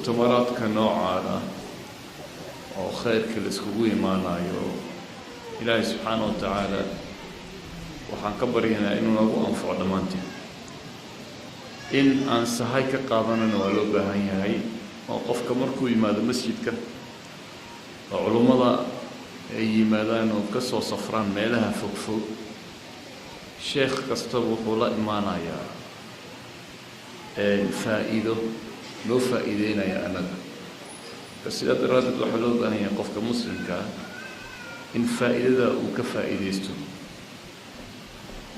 Mu'tamaraadka noocaan ah oo khayrka la iskugu imaanayo, Ilaahay subxaana wa tacaala waxaan ka baryaynaa inuu nagu anfaco dhammaanteen. In aan sahay ka qaadanana waa loo baahan yahay, oo qofka markuu yimaado masjidka oo culummada ay yimaadaan oo ka soo safraan meelaha fogfog, sheekh kastaba wuxuu la imaanayaa faa'iido loo faa'iideynaya annaga. Marka sidaa daraaddeed waxaa loo baahan yahay qofka muslimka ah in faa'iidada uu ka faa'iideysto.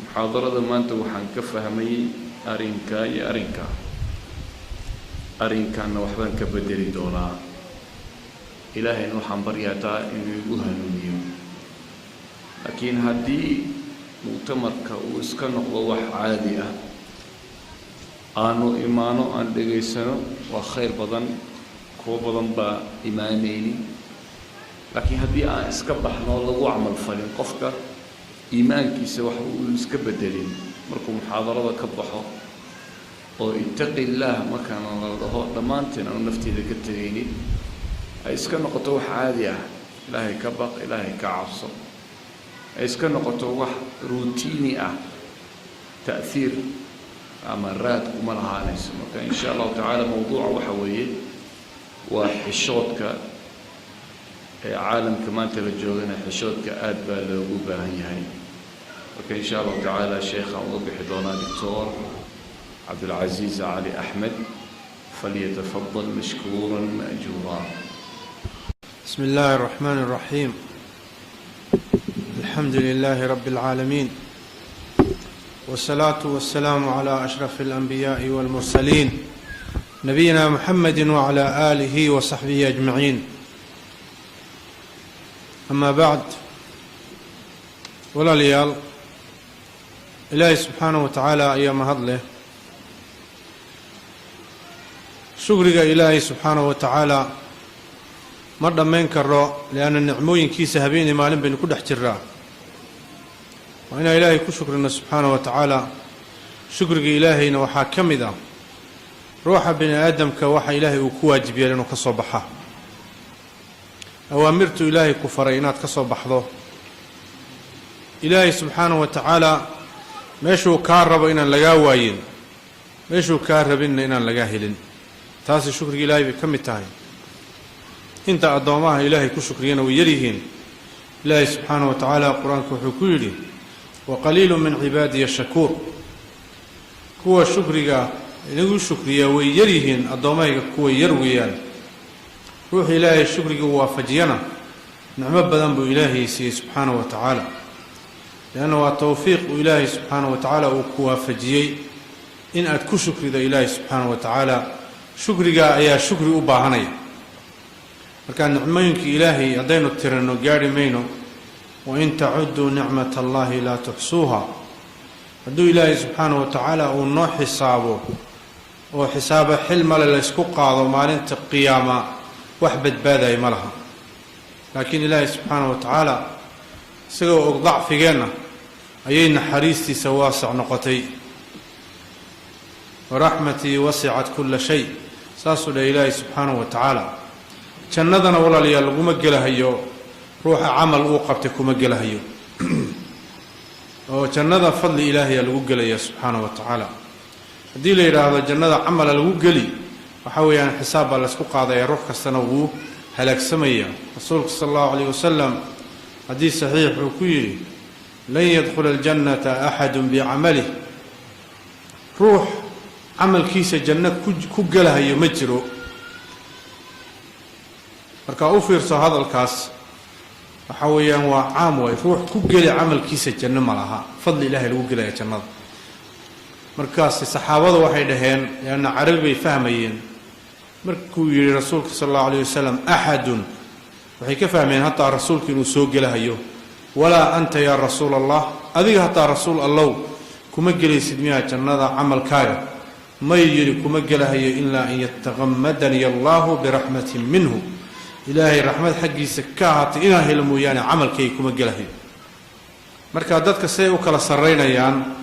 Muxaadarada maanta waxaan ka fahmay arrinkaa iyo arrinkaa, arrinkanna waxbaan ka bedeli doonaa. Ilaahayna waxaan baryaa taa inuu igu hanuuniyo. Laakiin haddii mu'tamarka uu iska noqdo wax caadi ah, aanu imaano, aan dhegaysano, waa khayr badan, kuwo badan baa imaanayni. Laakiin haddii aan iska baxno, lagu camal falin, qofka iimaankiisa wax uu iska bedelin markuu muxaadarada ka baxo oo ittaqi illaah markaana la dhaho, dhammaanteen aanu nafteeda ka tegaynin, ay iska noqoto wax caadi ah, Ilaahay ka baq, Ilaahay ka cabso, ay iska noqoto wax routine ah, ta'hiir ama raad kuma lahaanayso. Marka in sha Allahu tacaala mawduuca waxa weeye waa xishoodka. Ee caalamka maanta la joogana xishoodka aad baa loogu baahan yahay. Marka in sha Allahu tacaala sheekhaan uga bixi doonaa, Doctor Cabdulcasiis Cali Axmed, falyatafadal mashkuuran ma'juura. بسم الله الرحمن الرحيم. الحمد لله رب العالمين، والصلاة والسلام على أشرف الأنبياء والمرسلين، نبينا محمد وعلى آله وصحبه أجمعين. أما بعد، walaalayaal, Ilaahay subxaanahu wa tacaala ayaa mahad leh. Shukriga Ilaahay subxaanahu wa tacaala ma dhammayn karo, lianna nicmooyinkiisa habeenii maalin baynu ku dhex jiraa. Waa inaan Ilaahay ku shukrino subxaanahu wa tacaala. Shukriga Ilaahayna waxaa ka mid ah ruuxa bini aadamka waxa Ilaahay uu ku waajib yeelay inuu ka soo baxa, awaamirtu Ilaahay ku faray inaad ka soo baxdo, Ilaahay subxaanahu wa tacaala meeshuu kaa rabo inaan lagaa waayin, meeshuu kaa rabinna inaan lagaa helin. Taasi shukriga Ilaahay bay ka mid tahay. Inta addoomaha Ilaahay ku shukriyana way yaryihiin. Ilaahay subxaanahu wa tacaala Qur-aanka wuxuu ku yidhi: "Wa qaliilu min cibaadiya shakuur." Kuwa shukriga inagu shukriya way yaryihiin, addoommahayga kuwa yar weeyaan. Ruuxu Ilaahay shukriga u waafajiyana nicmo badan buu Ilaahay siiyey subxaanahu wa tacaala, leanna waa towfiiq uu Ilaahay subxaanahu wa tacaala uu ku waafajiyey in aad ku shukrido Ilaahay subxaanahu wa tacaala. Shukrigaa ayaa shukri u baahanaya. Marka nicmooyinka Ilaahay haddaynu tiranno gaadhi mayno. "Wain tacuduu nicmat Allahi laa tuxsuuha." Hadduu Ilaahay subxaanahu wa tacaala uu noo xisaabo oo xisaabo xil male laysku qaado maalinta qiyaama, wax badbaadaya ma laha. Laakiin Ilaahay subxaanahu wa tacaala isagoo og dacfigeenna ayay naxariistiisa waasic noqotay. "Waraxmatii wasicat kulla shay," saasuu dheh Ilaahay subxaanahu wa tacaala. Jannadana, walaalayaal, laguma gelahayo ruuxa camal uu qabtay, kuma gelahayo, oo jannada fadli Ilaahayaa lagu gelaya subxaanahu wa tacaala. Haddii la yidhaahdo jannada camala lagu geli, waxa weeyaan xisaab baa laysku qaadaya, ruux kastana wuu halaagsamaya. Rasuulka sala Allahu calayh wasalam xadiis saxiix uu ku yidhi: "Lan yadkhula aljannata axadun bicamalih." Ruux camalkiisa janno ku gelahayo ma jiro. Marka u fiirso hadalkaas, waxa weeyaan waa caam waay. Ruux ku geli camalkiisa janno ma laha, fadli Ilahay lagu gelaya jannada. Markaasi saxaabadu waxay dhaheen, lianna carabi bay fahmayeen, markuu yidhi rasuulka sala Allahu alayh wasalam "axadun", waxay ka fahmeen hataa rasuulku inuu soo gelahayo. "Walaa anta yaa rasuul Allah?" Adiga hataa, rasuul Allow, kuma gelaysid miyaa jannada camalkaaga? May, yidhi, kuma gelahayo ilaa an yataqamadanii Allahu biraxmatin minhu. Ilaahay raxmad xaggiisa ka ahaatay inaan helo mooyaane, camalkayga kuma gelahayo. Marka dadka siday u kala sarraynayaan,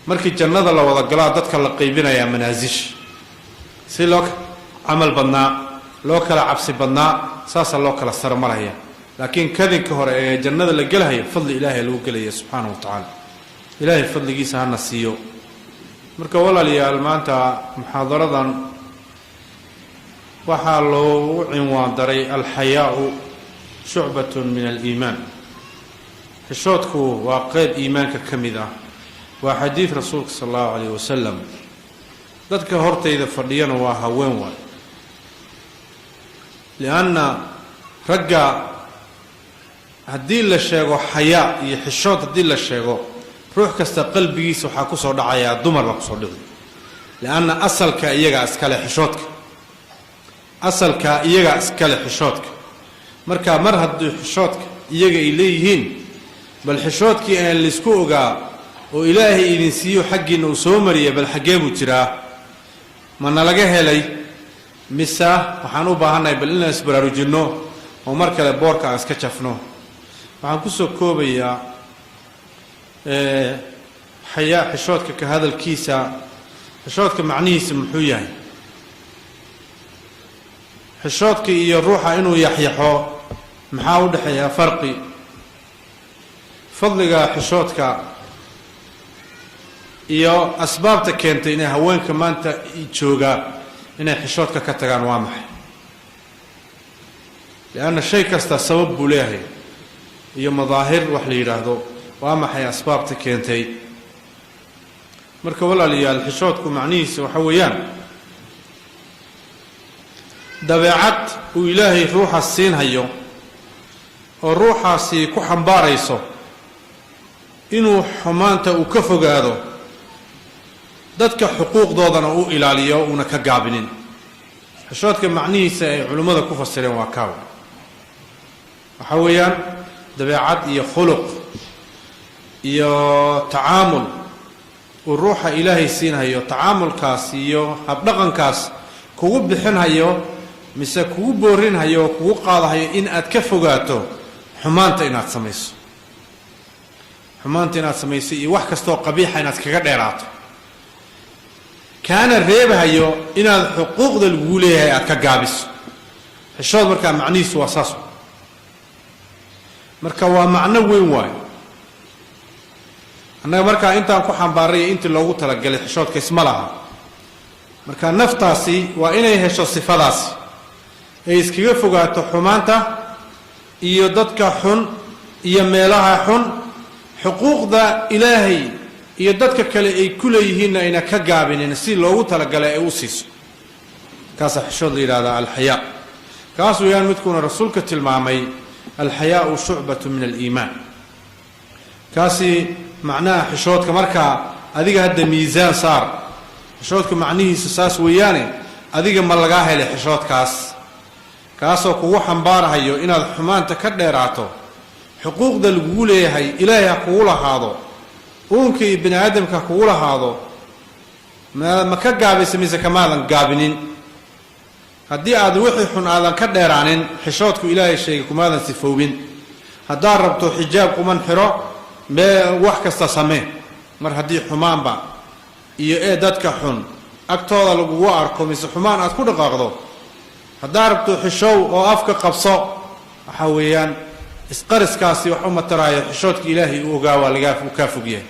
markii jannada la wada galaa dadka la qaybinayaa manaasish si loo camal badnaa, loo kala cabsi badnaa, saasaa loo kala saromaraya. Laakiin kadinka hore ee jannada la gelahayo fadli ilaahay lagu gelaya subxaana wa tacaala. Ilaahay fadligiisa hana siiyo. Marka walaalayaal, maanta muxaadaradan waxaa loogu cinwaan daray alxayaau shucbatun min aliimaan. Xishoodku waa qeyb iimaanka ka mid ah. Waa xadiid rasuulka sala allahu calayh wasalam. Dadka hortayda fadhiyana waa haween waay, lianna ragga haddii la sheego xayaa iyo xishood, haddii la sheego, ruux kasta qalbigiisa waxaa kusoo dhacayaa dumar baa kusoo dhici, lianna asalka iyagaa iskale xishoodka, asalka iyagaa iskale xishoodka. Marka mar haddii xishoodka iyaga ay leeyihiin, bal xishoodkii aan laysku ogaa oo ilaahay idin siiyo xaggiinna uu soo mariyay, bal xaggee buu jiraa? Ma nalaga helay mise waxaan u baahannahay bal inaan isbaraarujinno oo mar kale boorka aan iska jafno? Waxaan kusoo koobayaa xayaa, xishoodka ka hadalkiisa. Xishoodka macnihiisa muxuu yahay? Xishoodka iyo ruuxa inuu yaxyaxo maxaa u dhexeeya farqi? Fadliga xishoodka iyo asbaabta keentay inay haweenka maanta joogaa inay xishoodka ka tagaan waa maxay? Lianna shay kasta sabab buu leeyahay iyo madaahir wax la yidhaahdo. Waa maxay asbaabta keentay? Marka walaalayaal, xishoodku macnihiisa waxa weeyaan dabeecad uu ilaahay ruuxa siinhayo oo ruuxaasi ku xambaarayso inuu xumaanta uu ka fogaado, dadka xuquuqdoodana uu ilaaliyo, uuna ka gaabinin. Xishoodka macnihiisa ay culimmada ku fasireen waa kaawa, waxaa weeyaan dabeecad iyo khuluq iyo tacaamul uu ruuxa ilaahay siinhayo, tacaamulkaas iyo habdhaqankaas kugu bixinhayo mise kugu boorinhayo oo kugu qaadahayo in aad ka fogaato xumaanta inaad samayso, xumaanta inaad samayso iyo wax kastoo qabiixa inaad kaga dheeraato, kaana reebahayo inaad xuquuqda lagugu leeyahay aad ka gaabiso. Xishood markaa macnihiisu waa saas. Marka waa macno weyn waayo. Annaga markaa intaan ku xambaaray intii loogu talagalay xishoodka isma laha. Marka naftaasi waa inay hesho sifadaasi, ay iskaga fogaato xumaanta iyo dadka xun iyo meelaha xun, xuquuqda ilaahay iyo dadka kale ay ku leeyihiinna ayna ka gaabinin, si loogu talagalay ay u siiso. Kaasaa xishood la yidhahdaa, alxayaa. Kaas weeyaan midkuuna rasuulka tilmaamay, alxayaau shucbatu min aliimaan. Kaasi macnaha xishoodka. Markaa adiga hadda miisaan saar, xishoodka macnihiisa saas weeyaane, adiga ma lagaa helay xishoodkaas, kaasoo kugu xambaarhayo inaad xumaanta ka dheeraato, xuquuqda lagugu leeyahay ilaahay ha kugu lahaado, uunka iyo bini aadamka ha kugu lahaado, ma ka gaabaysa mise kamaadan gaabinin? Haddii aad wixii xun aadan ka dheeraanin, xishoodku ilaahay sheegay kumaadan sifoobin. Haddaad rabto xijaab quman xiro, mee wax kasta samee, mar haddii xumaanba iyo ee dadka xun agtooda lagugu arko mise xumaan aad ku dhaqaaqdo, haddaad rabto xishow oo afka qabso, waxaa weeyaan isqariskaasi wax uma taraayo. Xishoodka ilaahay uu ogaa waa lagaa uu kaa fog yahay.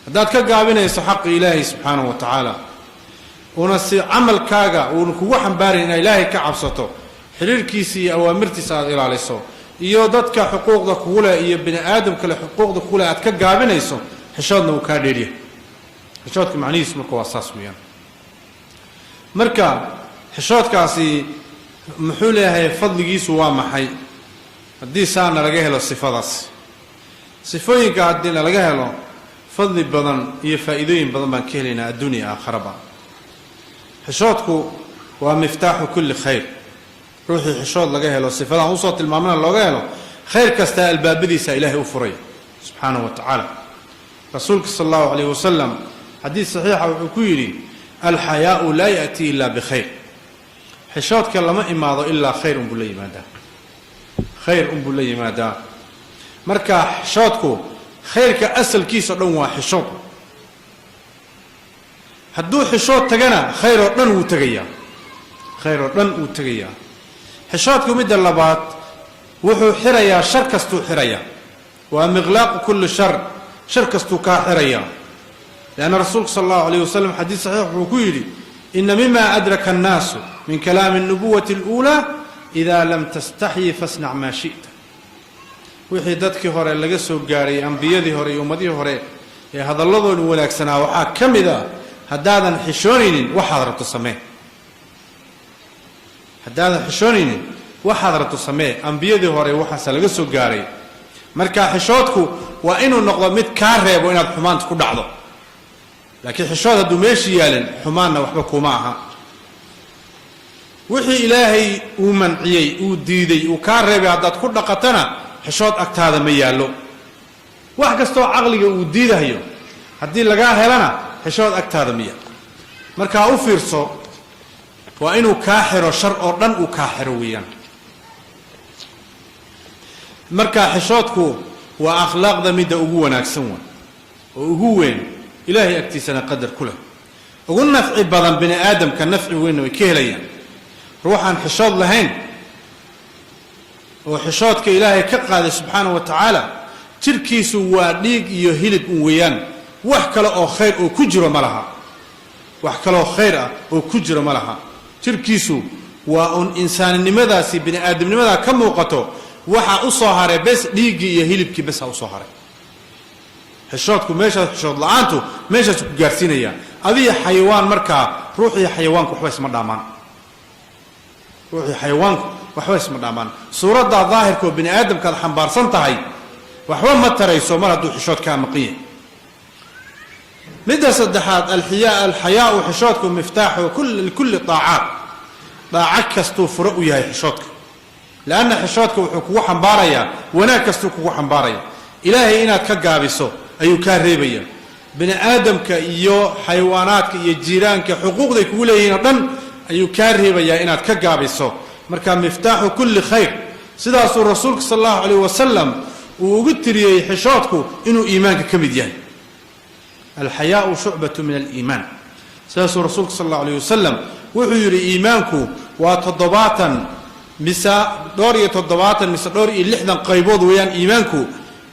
Haddaad ka gaabinayso xaqa ilaahay subxaanahu wa tacaala, una si camalkaaga uuna kugu xambaarayn inaa ilaahay ka cabsato, xiriirkiisa iyo awaamirtiisa aada ilaaliso, iyo dadka xuquuqda kugu leh iyo bini aadam kale xuquuqda kugu leh aad ka gaabinayso, xishoodna uu kaa dheeryahay. Xishoodka macnihiisu marka waa saas weeyaan. Marka xishoodkaasi muxuu leeyahay? Fadligiisu waa maxay haddii saana laga helo sifadaas? Sifooyinka haddiina laga helo, fadli badan iyo faa'iidooyin badan baan ka helaynaa adduunya aakharaba. Xishoodku waa miftaaxu kulli khayr. Ruuxii xishood laga helo, sifadan usoo tilmaamana looga helo, khayr kastaa albaabadiisa ilaahay u furay subxaanahu wa tacaala. Rasuulka sala allahu calayh wasalam xadiis saxiixa wuxuu ku yidhi: alxayaau laa ya'tii ila bikhayr. Xishoodka lama imaado ilaa khayr unbuu la yimaadaa, khayr unbuu la yimaadaa. Marka xishoodku khayrka asalkiisa o dhan waa xishood. Hadduu xishood tagana, khayr oo dhan wuu tegayaa. Khayr oo dhan wuu tegayaa. Xishoodku midda labaad wuxuu xirayaa shar kastuu xirayaa. Waa miqlaaqu kulli shar, shar kastuu kaa xirayaa. Lianna rasuulku sala allahu alayh wasalam xadiis saxiix wuxuu ku yidhi: ina mima adraka annaasu min kalaami alnubuwati aluulaa ida lam tastaxyi fasnac maa shi'ta. Wixii dadkii hore laga soo gaaray, ambiyadii hore iyo ummadihii hore ee hadalladoodu wanaagsanaa, waxaa ka mid ah: haddaadan xishoonaynin, waxaad rabto samee. Haddaadan xishoonaynin, waxaad rabto samee. Ambiyadii hore waxaase laga soo gaaray. Marka xishoodku waa inuu noqdo mid kaa reebo inaad xumaanta ku dhacdo. Laakiin xishood hadduu meesha yaalin, xumaanna waxba kuma aha. Wixii Ilaahay uu manciyey, uu diiday, uu kaa reebay haddaad ku dhaqatana, xishood agtaada ma yaallo. Wax kastoo caqliga uu diidahayo haddii lagaa helana, xishood agtaada ma yaallo. Markaa u fiirso, waa inuu kaa xiro shar oo dhan, uu kaa xiro weeyaan. Marka xishoodku waa akhlaaqda midda ugu wanaagsan wa oo ugu weyn, Ilaahay agtiisana qadar ku leh, ugu nafci badan. Bini aadamka nafci weynna way ka helayaan. Ruuxaan xishood lahayn oo xishoodka Ilaahay ka qaaday subxaana wa tacaala, jirkiisu waa dhiig iyo hilib un weeyaan. Wax kale oo khayr oo ku jiro ma laha. Wax kaleoo khayr ah oo ku jiro ma laha. Jirkiisu waa uun insaaninimadaasi, bini aadamnimadaa ka muuqato. Waxaa u soo haray bes dhiiggii iyo hilibkii, bes ha usoo haray. Xishoodku meeshaas, xishood la-aantu meeshaasu ku gaarsiinaya adiga xayawaan. Markaa ruuxiyo xayawaanku waxba isma dhaamaan. Ruuxii xayawaanku waxba isma dhaamaan. Suuraddaa daahirka oo bini aadamkaad xambaarsan tahay waxba ma tarayso mar hadduu xishood kaa maqan yahay. Midda saddexaad, alxayaau, xishoodku miftaaxu likulli daacaat, daaco kastuu furo u yahay xishoodka. Lianna xishoodka wuxuu kugu xambaarayaa wanaag kastuu kugu xambaaraya. Ilaahay inaad ka gaabiso ayuu kaa reebaya. Bini aadamka iyo xayawaanaadka iyo jiiraanka xuquuqday kugu leeyihiin oo dhan ayuu kaa reebayaa inaad ka gaabiso. Marka miftaaxu kulli khayr, sidaasuu rasuulka sala allahu calayh wasalam uu ugu tiriyey xishoodku inuu iimaanka ka mid yahay. Alxayaau shucbatu min aliimaan, sidaasuu rasuulka sala allahu alayh wasalam wuxuu yidhi. Iimaanku waa 70 mise dhowr iyo 70 mise dhowr iyo 60 qaybood weeyaan. Iimaanku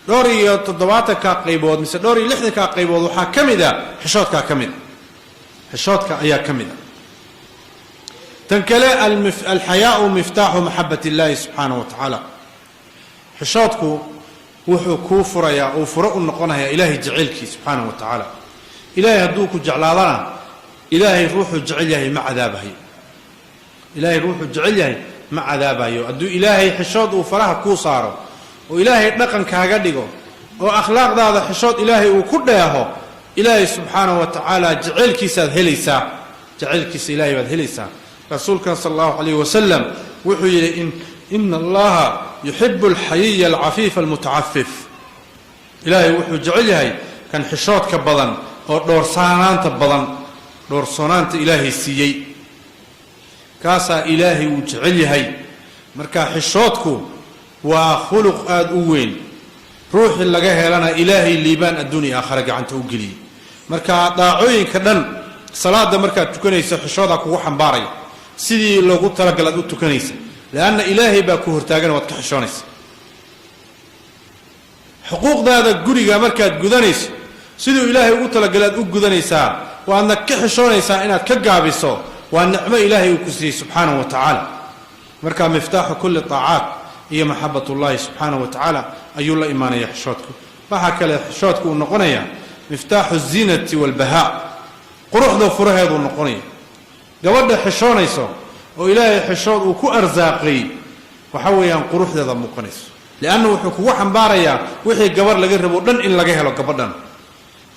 dhowr iyo 70-kaa qaybood mise dhowr iyo 60-kaa qaybood waxaa ka mid a xishoodkaa ka mid a. Xishoodka ayaa ka mid a. Tan kale, alxayaau miftaaxu maxabat illahi subxaanahu wa tacaala. Xishoodku wuxuu kuu furayaa, uu furo u noqonayaa Ilaahay jaceylkii subxaanahu wa tacaala. Ilaahay hadduu ku jeclaadana, Ilaahay ruuxuu jecel yahay ma cadaabahayo. Ilaahay ruuxuu jecel yahay ma cadaabayo. Hadduu Ilaahay xishood uu faraha kuu saaro oo Ilaahay dhaqan kaaga dhigo oo akhlaaqdaada xishood Ilaahay uu ku dheeho, Ilaahay subxaanahu wa tacaala jaceylkiisaad helaysaa. Jaceylkiisa Ilahay baad helaysaa. Rasuulkan sala allahu calayh wasalam wuxuu yidhi: ina allaha yuxibu alxayiya alcafiifa almutacafif. Ilaahay wuxuu jecel yahay kan xishoodka badan oo dhowrsanaanta badan, dhowrsoonaanta Ilaahay siiyey, kaasaa Ilaahay wuu jecel yahay. Marka xishoodku waa khuluq aada u weyn. Ruuxii laga helana Ilaahay liibaan adduun iyo aakhare gacanta u geliyey. Marka daacooyinka dhan, salaada markaad tukanayso, xishoodaa kugu xambaaraya. Sidii loogu talagalaad u tukanaysa, leanna Ilaahay baa ku hortaagana, waad ka xishoonaysa. Xuquuqdaada guriga markaad gudanayso, siduu Ilaahay ugu talagalaad u gudanaysaa, waadna ka xishoonaysaa inaad ka gaabiso. Waa nicmo Ilaahay uu ku siiyey subxaanahu wa tacaala. Marka miftaaxu kulli taacaat iyo maxabat ullahi subxaanahu wa tacaala ayuu la imaanaya xishoodku. Waxaa kale xishoodku uu noqonayaa miftaaxu ziinati walbahaa, quruxda furaheeduu noqonaya. Gabadha xishoonayso oo Ilaahay xishood uu ku arsaaqay, waxa weeyaan quruxdeeda muuqanayso, lianna wuxuu kugu xambaarayaa wixii gabarh laga rabo dhan in laga helo gabadhan.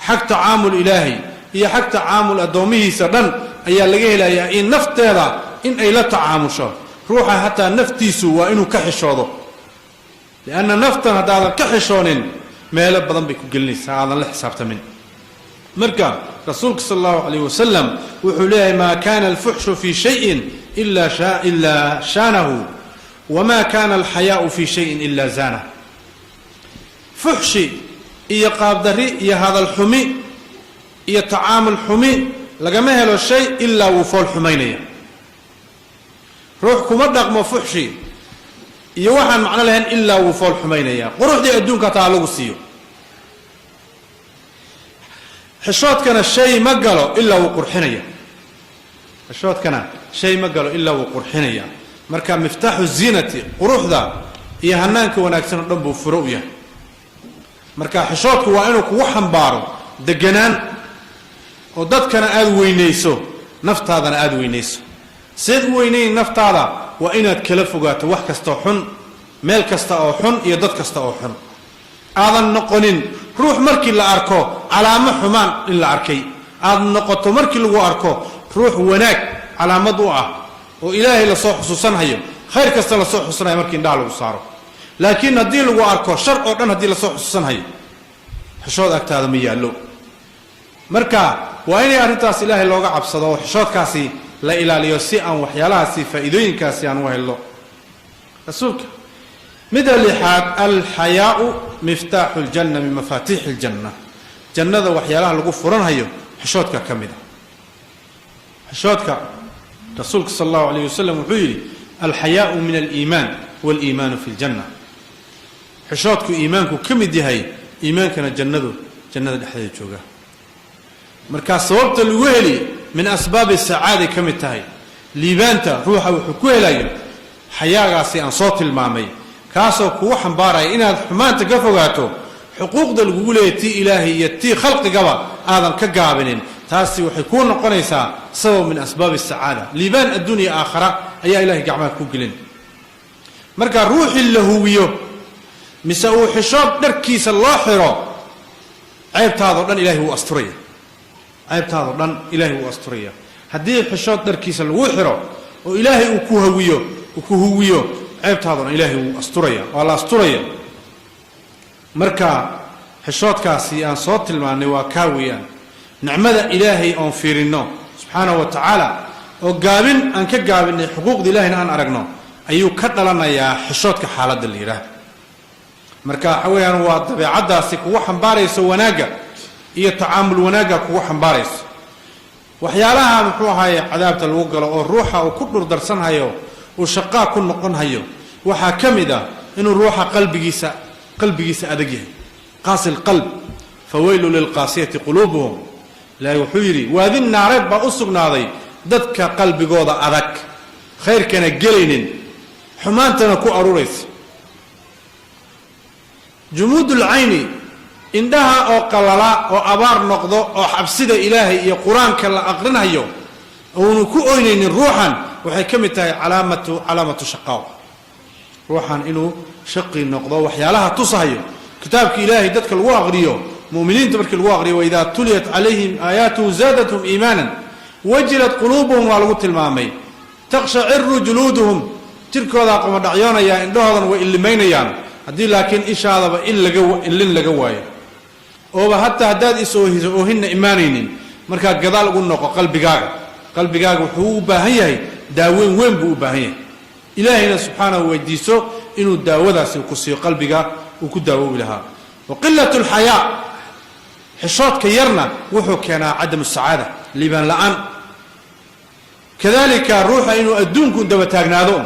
Xag tacaamul Ilaahay iyo xag tacaamul addoomihiisa dhan ayaa laga helayaa, in nafteeda in ay la tacaamusho. Ruuxa hataa naftiisu waa inuu ka xishoodo, lianna naftan haddaadan ka xishoonin, meelo badan bay ku gelinaysaa aadan la xisaabtamin. Marka rasuulka sala allahu calayh wasalam wuxuu leeyahay: maa kana alfuxshu fii shayin ila shaanahu, wma kana alxayaau fi shayin ila zaanah. Fuxshi iyo qaabdarri iyo hadal xumi iyo tacaamul xumi lagama helo shay ilaa wuu fool xumaynaya. Ruux kuma dhaqmo fuxshi iyo waxaan macno lahayn ilaa wuu fool xumaynayaa. Quruxdii adduunka taa lagu siiyo. Xishoodkana shay ma galo ilaa wuu qurxinaya. Xishoodkana shay ma galo ilaa wuu qurxinaya. Marka miftaaxu ziinati, quruxda iyo hanaanka wanaagsan oo dhan buu furo u yahay. Marka xishoodku waa inuu kugu xambaaro deganaan, oo dadkana aada weynayso, naftaadana aada weynayso. Seed u weynayn naftaada? Waa inaad kala fogaato wax kastoo xun, meel kasta oo xun iyo dad kasta oo xun. Aadan noqonin ruux markii la arko calaamo xumaan in la arkay. Aad noqoto markii lagu arko ruux wanaag calaamad u ah, oo Ilaahay lasoo xusuusanhayo, khayr kasta lasoo xusuusanayo markii indhaha lagu saaro. Laakiin haddii lagu arko shar oo dhan haddii lasoo xusuusanhayo, xishood agtaada ma yaallo. Marka waa inay arrintaas Ilaahay looga cabsado oo xishoodkaasi la ilaaliyo, si aan waxyaalahaasi faa'iidooyinkaasi aan u helno. Rasuulka midda lixaad, alxayaau miftaaxu ljanna, min mafaatiixi aljanna. Jannada waxyaalaha lagu furanhayo xishoodka ka mid a. Xishoodka rasuulka sala allahu alayh wasalam wuxuu yidhi: alxayaau min aliimaan, waliimaanu fi ljanna. Xishoodku iimaanku ka mid yahay, iimaankana jannada dhexdeeda jooga. Markaa sababta lagu heli min asbaabi sacaaday ka mid tahay. Liibaanta ruuxa wuxuu ku helayo xayaagaasi aan soo tilmaamay, kaasoo kugu xambaaraya inaad xumaanta ka fogaato, xuquuqda lagugu leeyahy, tii Ilaahay iyo tii khalqigaba, aadan ka gaabinin. Taasi waxay kuu noqonaysaa sabab min asbaabi asacaada. Liibaan adduun iyo aakhara ayaa Ilahay gacmaha ku gelin. Marka ruuxii la huwiyo mise uu xishood dharkiisa loo xiro, ceebtaadoo dhan Ilahay wuu asturaya. Ceebtaadoo dhan Ilahay wuu asturaya. Haddii xishood dharkiisa lagu xiro oo Ilaahay uu ku hawiyo, uu ku huwiyo, ceebtaadoo dhan Ilaahay wuu asturaya, waa la asturaya. Marka xishoodkaasi aan soo tilmaannay waa kaa weeyaan. Nicmada Ilaahay oon fiirinno subxaanahu wa tacaala, oo gaabin aan ka gaabinay xuquuqda Ilahayna aan aragno, ayuu ka dhalanayaa xishoodka xaaladda la yidhaah. Marka waxa weeyaan waa dabeecaddaasi kugu xambaarayso wanaagga iyo tacaamul wanaagga kugu xambaarayso. Waxyaalaha muxuu ahaye cadaabta lagu galo oo ruuxa uu ku dhurdarsanhayo, uu shaqaa ku noqon hayo, waxaa ka mid ah inuu ruuxa qalbigiisa adag yahay, qaasi lqalb. Fawaylu lilqaasiyati quluubuhum. Ilaahay wuxuu yidhi: waadin naareed baa u sugnaaday dadka qalbigooda adag, khayrkana gelaynin, xumaantana ku aruuraysa. Jumuudul cayni, indhaha oo qalala oo abaar noqdo, oo xabsida Ilaahay iyo Qur-aanka la aqrinhayo uunu ku oynaynin ruuxan, waxay ka mid tahay calaamatu shaqaaw, ruuxan inuu shaqi noqdo waxyaalaha tusahayo. Kitaabka Ilaahay dadka lagu aqriyo, mu'miniinta markii lagu aqriyo, waidaa tuliyat calayhim aayaatuhu zaadathum iimaanan wajilat quluubuhum waa lagu tilmaamay. Taqshaciru juluuduhum, jirkoodaa qomadhacyoonayaa, indhahoodana way illimaynayaan. Haddii laakiin ishaadaba in laga ilin laga waayo, ooba hataa haddaad is oohiso oohinna imaanaynin, markaa gadaal ugu noqo qalbigaaga. Qalbigaaga wuxuu u baahan yahay daaweyn weyn buu u baahan yahay. Ilaahayna subxaanahu weydiiso inuu daawadaasi ku siiyo, qalbiga uu ku daawoobi lahaa. Wa qilat alxayaa, xishoodka yarna wuxuu keenaa cadamu sacaada, liibaan la-aan. Kadalika ruuxa inuu adduunku daba taagnaado,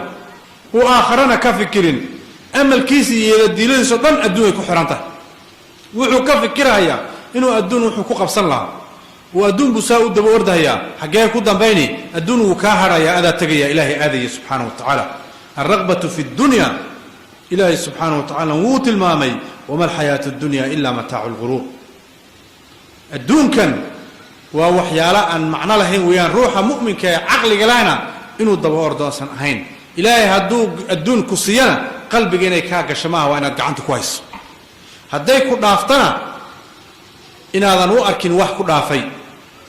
uu aakharana ka fikirin, amalkiisa iyo yeeladiiladiisao dhan adduun ay ku xihan tahay. Wuxuu ka fikirahayaa inuu adduun wuxuu ku qabsan lahaa, uu adduun buu saa u daba ordahayaa. Xaggee ku dambayni? Adduun wuu kaa hadhayaa, adaa tegaya, Ilaahay aadaya subxaana wa tacaala. Alraqbatu fi ddunya, Ilaahay subxaana wa tacala wuu tilmaamay: wama alxayaatu addunya ila mataacu lguruur. Adduunkan waa waxyaalo aan macno lahayn weeyaan. Ruuxa mu'minka ee caqliga lehna inuu daba ordo asan ahayn. Ilaahay hadduu adduun ku siiyana, qalbiga inay kaa gasho maaha, waa inaad gacanta ku hayso. Hadday ku dhaaftana, inaadan u arkin wax ku dhaafay.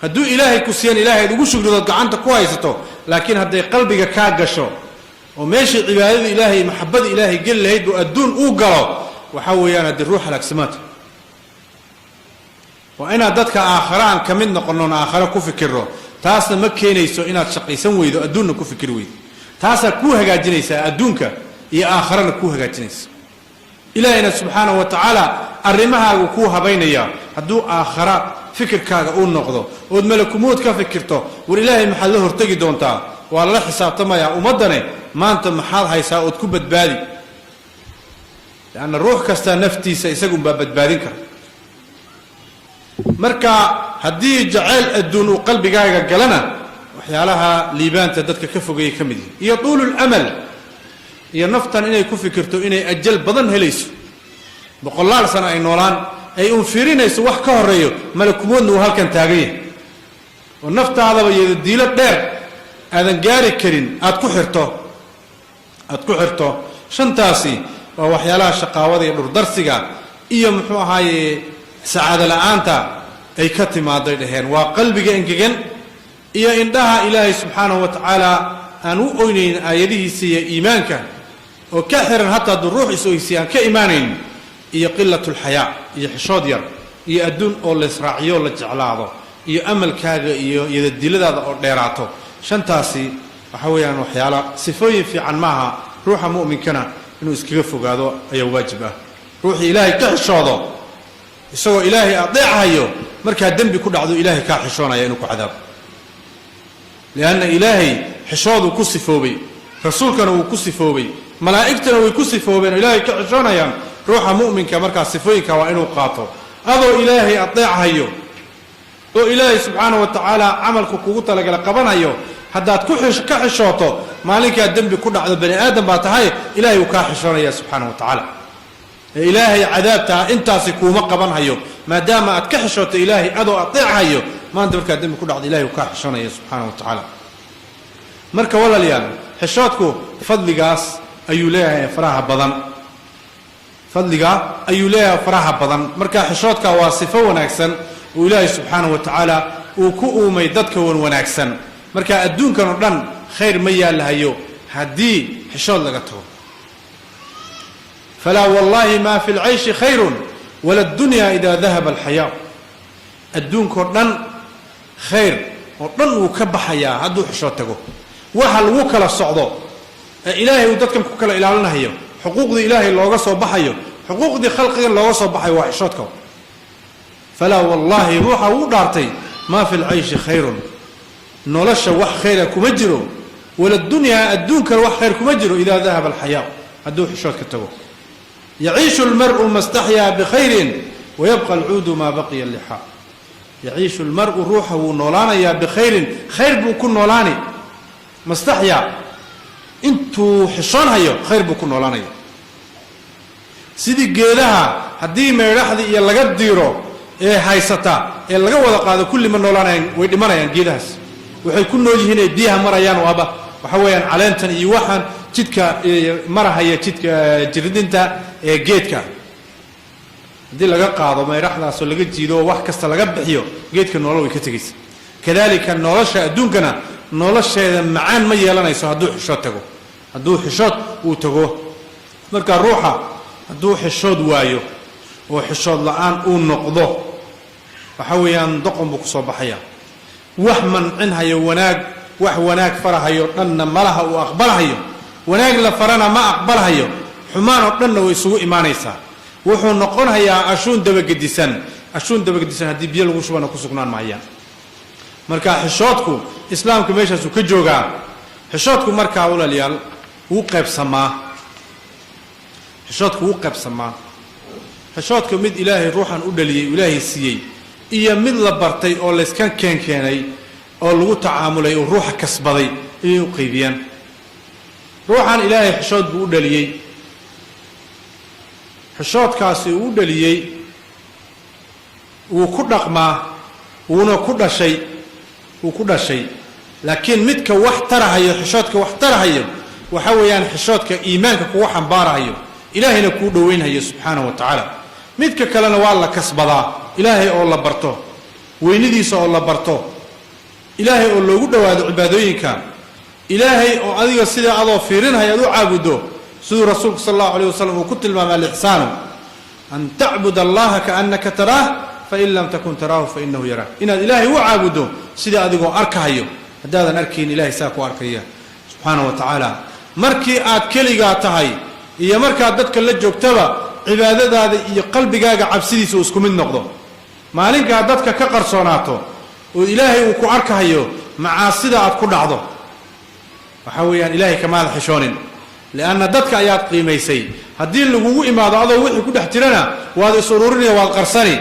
Hadduu Ilaahay ku siiyana, Ilahay aad ugu shugridood gacanta ku haysato. Laakiin hadday qalbiga kaa gasho oo meeshii cibaadada Ilaahay, maxabada Ilaahay geli lahayd buu adduun uu galo, waxaa weeyaan haddii ruux halaagsamaata. Waa inaad dadka aakhare aan ka mid noqonoon, aakhare ku fikirro. Taasna ma keenayso inaad shaqaysan weydo, adduunna ku fikiri weydo. Taasaa kuu hagaajinaysaa adduunka iyo aakharana kuu hagaajinaysa. Ilaahayna subxaanahu wa tacaala arrimahaagu kuu habaynayaa hadduu aakhara fikirkaaga uu noqdo, ood malakumuud ka fikirto. War, Ilaahay maxaad la hortegi doontaa? Waa lala xisaabtamayaa ummaddane. Maanta maxaad haysaa ood ku badbaadi? Lianna ruux kastaa naftiisa isagunbaa badbaadin kara. Marka haddii jacayl adduun uu qalbigaaga galana, waxyaalaha liibaanta dadka ka fogeeyay ka mid yihin, iyo tuulul amal, iyo naftan inay ku fikirto inay ajal badan helayso, boqolaal sano ay noolaan, ay uun fiirinayso wax ka horeeyo, malakumoodna uu halkan taagan yahay, oo naftaadaba iyado diilo dheer aadan gaari karin aad ku xirto. Shantaasi waa waxyaalaha shaqaawada iyo dhurdarsiga iyo, muxuu ahaaye, sacaado la-aanta ay ka timaaday dhaheen. Waa qalbiga engegan iyo indhaha Ilaahay subxaanahu wa tacaala aan u oynayn aayadihiisa iyo iimaanka oo ka xiran, hataa hadduu ruux is oysiy aan ka imaanayn, iyo قلة الحياء iyo xishood yar, iyo adduun oo laysraaciyo, la jeclaado, iyo amalkaaga iyo yadadiladaada oo dheeraato. Shantaasi waxa weeyaan waxyaala sifooyin fiican maaha. Ruuxa mu'minkana inuu iskaga fogaado ayaa waajib ah. Ruuxii Ilaahay ka xishoodo isagoo Ilaahay adeecahayo, markaa dembi ku dhacdo, Ilaahay kaa xishoonaya inuu ku cadaabo, lianna Ilaahay xishooduu ku sifoobay, rasuulkana wuu ku sifoobay, malaa'igtana way ku sifoobeen oo Ilaahay ka xishoonayaan. Ruuxa mu'minka markaa sifooyinka waa inuu qaato. Adoo Ilaahay adeechayo oo Ilaahay subxaana wa tacaala camalku kugu talagala qabanayo, haddaad ku ka xishooto maalinkaa dembi ku dhacdo, bani aadam baa tahay, Ilahay wuu kaa xishoonaya subxaana wa tacaala. Ee Ilaahay cadaabtaa intaasi kuuma qabanhayo, maadaama aad ka xishooto Ilaahay adoo adeechayo. Maanta markaad dembi ku dhacdo, Ilahay wuu kaa xishoonaya subxaana wa tacaala. Marka walaalayaal, xishoodku fadligaas ayuu leeyahay faraha badan, fadliga ayuu leeyahay faraha badan. Marka xishoodka waa sifo wanaagsan uu Ilaahay subxaanahu wa tacaala uu ku uumay dadka wan wanaagsan. Marka adduunkan oo dhan khayr ma yaalahayo haddii xishood laga tago. فلا والله ما في العيش خير ولا الدنيا إذا ذهب الحياء. Adduunkao dhan khayr oo dhan wuu ka baxayaa hadduu xishood tago. Waxa lagu kala socdo ee Ilaahay uu dadkan ku kala ilaalinahayo, xuquuqdii Ilaahay looga soo baxayo, xuquuqdii khalqigan looga soo baxayo, waa xishoodka. فلا والله, ruuxa uu dhaartay, ما في العيش خير, nolosha wax khayra kuma jiro, ولا الدنيا, adduunkana wax khayr kuma jiro, إذا ذهب الحياء, hadduu xishood ka tago. يعيش المرء ما استحيا بخير ويبقى العود ما بقي اللحاء. يعيش المرء, ruuxa wuu noolaanayaa, بخير, khayr buu ku noolaani, ما استحيا, intuu xishoonhayo khayr buu ku noolaanaya. Sidii geedaha haddii meydhaxdii iyo laga diiro ee haysata ee laga wada qaado, kulli ma noolaanayaan, way dhimanayaan geedahaas. Waxay ku nool yihiin ay biyaha marayaan waaba waxa weeyaan caleentan iyo waxaan jidka marahaya, jidka jiridinta ee geedka. Haddii laga qaado mayraxdaasoo laga jiido oo wax kasta laga bixiyo, geedka nolol way ka tegaysa. Kadalika nolosha adduunkana nolosheeda macaan ma yeelanayso hadduu xishood tago, hadduu xishood uu tago. Marka ruuxa hadduu xishood waayo oo xishood la-aan uu noqdo, waxa weeyaan doqon buu kusoo baxaya. Wax mancinhayo wanaag, wax wanaag farahayo dhanna malaha uu aqbalhayo, wanaag la farana ma aqbalhayo, xumaan oo dhanna way isugu imaanaysaa. Wuxuu noqonhayaa ashuun dabagedisan. Ashuun dabagedisan haddii biyo lagu shubana ku sugnaan maayaan. Marka xishoodku Islaamku meeshaasuu ka joogaa. Xishoodku markaa, walaalayaal, wuu qaybsamaa. Xishoodku wuu qaybsamaa. Xishoodka mid Ilaahay ruuxan u dhaliyey, Ilaahay siiyey, iyo mid la bartay oo layska keenkeenay oo lagu tacaamulay oo ruuxa kasbaday ayay u qaybiyaan. Ruuxan Ilaahay xishood buu u dhaliyey. Xishoodkaasi uu u dhaliyey wuu ku dhaqmaa, wuuna ku dhashay, wuu ku dhashay. Laakiin midka wax tarahayo, xishoodka wax tarahayo, waxa weeyaan xishoodka iimaanka kugu xambaarahayo, Ilaahayna kuu dhoweynhayo subxaanahu wa tacaala. Midka kalena waa la kasbadaa. Ilaahay oo la barto, weynidiisa oo la barto, Ilaahay oo loogu dhowaado cibaadooyinka, Ilaahay oo adiga sidaa adoo fiirinhaya aad u caabuddo, siduu rasuulku sal allahu alayh wasalam uu ku tilmaamay: الإحسان أن تعبد الله كأنك تراه فإن لم تكن تراه فإنه يراك. Inaad Ilaahay u caabuddo sidai adigoo arkahayo. Haddaadan arkayn, Ilahay saa ku arkaya subxaana wa tacaala. Markii aad keligaa tahay iyo markaad dadka la joogtaba, cibaadadaada iyo qalbigaaga cabsidiisa uu isku mid noqdo. Maalinkaad dadka ka qarsoonaato oo Ilaahay uu ku arkahayo, macaasida aad ku dhacdo. Waxaa weeyaan ilaahay kamaada xishoonin, lianna dadka ayaad qiimaysay. Haddii lagugu imaado adoo wixii ku dhex jirana, waad is ururinaya, waad qarsani.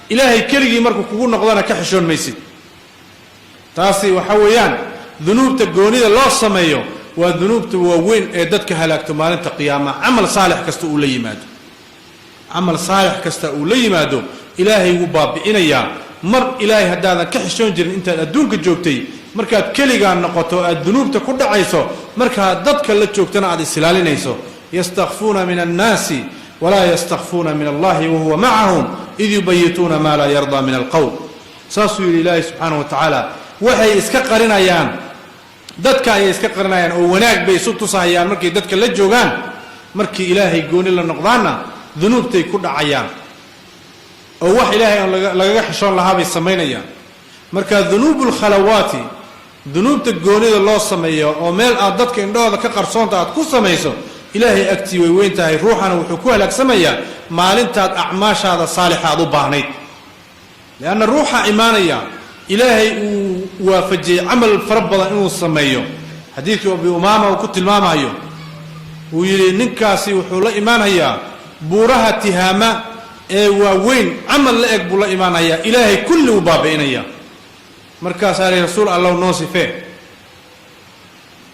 Ilaahay keligii markuu kugu noqdona ka xishoon maysid. Taasi waxa weeyaan dunuubta goonida loo sameeyo, waa dunuubta waaweyn ee dadka halaagto maalinta qiyaama. Camal saalix kasta uu la yimaado, camal saalix kasta uu la yimaado, ilaahay wuu baabi'inayaa. Mar ilaahay haddaadan ka xishoon jirin intaad adduunka joogtay, markaad keligaa noqoto, aad dunuubta ku dhacayso, markaad dadka la joogtana aad isilaalinayso. Yastakfuuna min annaasi walaa yastakfuuna min allahi wahuwa macahum id yubayituuna maa laa yardaa min alqowl. Saasuu yidhi Ilaahay subxaana wa tacaala. Waxay iska qarinayaan dadka, ayay iska qarinayaan oo wanaag bay isu tusahayaan markay dadka la joogaan. Markii ilaahay gooni la noqdaanna, dunuubtay ku dhacayaan oo wax ilaahay aan lagaga xishoon lahaa bay samaynayaan. Marka dunuubu lkhalawaati, dunuubta goonida loo sameeyo oo meel aad dadka indhahooda ka qarsoonta aad ku samayso, ilaahay agtii way weyn tahay. Ruuxana wuxuu ku halaagsamayaa maalintaad acmaashaada saalixa aad u baahnayd, lianna ruuxa imaanaya ilaahay uu waafajiyey camal fara badan inuu sameeyo. Xadiidkii Abi Umaama uu ku tilmaamayo, uu yidhi ninkaasi wuxuu la imaanayaa buuraha Tihaama ee waaweyn camal la eg buu la imaanayaa, ilaahay kulli uu baabi'inaya. Markaasaa lihi, "Rasuul Allow, noo sifee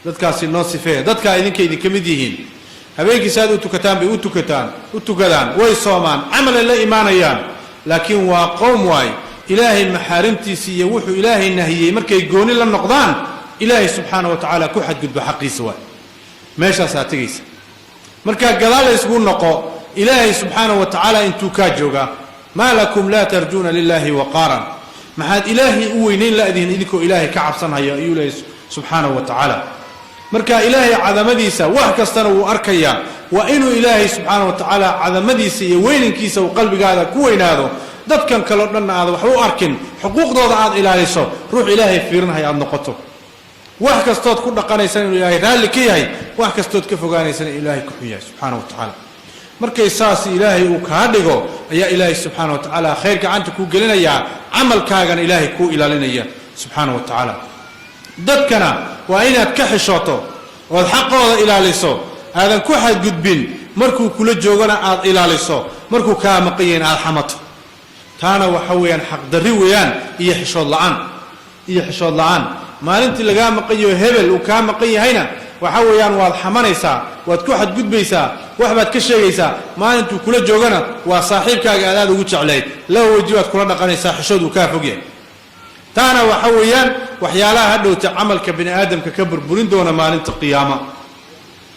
dadkaasi, noo sifee dadkaa. Idinka idinka mid yihiin, habeenkii saad u tukataan bay u tukataan, u tukadaan, way soomaan, camalay la imaanayaan, laakiin waa qowm waay ilaahay maxaarimtiisii iyo wuxuu ilaahay nahiyey markay gooni la noqdaan ilaahay subxaana wa tacaala ku xadgudbo xaqiisa waay." Meeshaasaa tegaysa. Markaa gadaal la ysgu noqo, ilaahay subxaana wa tacaala intuu kaa joogaa. Maa lakum laa tarjuuna lilahi waqaaran? Maxaad ilaahay u weynayn la'dihin idinkoo ilaahay ka cabsanhaya? Ayuu leeyahy subxaanahu wa tacaala. Marka ilaahay cadamadiisa wax kastana wuu arkayaa. Waa inuu ilaahay subxaana wa tacaala cadamadiisa iyo weyninkiisa uu qalbigaada ku weynaado, dadkan kaleo dhanna aad waxba u arkin, xuquuqdooda aad ilaaliso, ruux ilaahay fiirinhaya aad noqoto, wax kastood ku dhaqanaysana inuu ilaahay raalli ka yahay, wax kastood ka fogaanaysana inuu ilaahay ku xun yahay subxaana wa tacaala. Markay saas ilaahay uu kaa dhigo, ayaa ilaahay subxaana wa tacaala khayr gacanta kuu gelinayaa, camalkaagana ilaahay kuu ilaalinaya subxaana wa tacaala. Dadkana waa inaad ka xishooto ood xaqooda ilaaliso, aadan ku xadgudbin. Markuu kula joogona aad ilaaliso, markuu kaa maqan yahin aad xamato. Taana waxa weeyaan xaqdarri weeyaan iyo xishood la'aan, iyo xishood la'aan. Maalintii lagaa maqan yaho, hebel uu kaa maqan yahayna, waxa weeyaan waad xamanaysaa, waad ku xadgudbaysaa, wax baad ka sheegaysaa. Maalintuu kula joogana waa saaxiibkaaga aad aad ugu jeclayd, laba weji baad kula dhaqanaysaa, xishood uu kaa fog yahay. Taana waxa weeyaan waxyaalaha hadhowta camalka bini aadamka ka burburin doona maalinta qiyaama.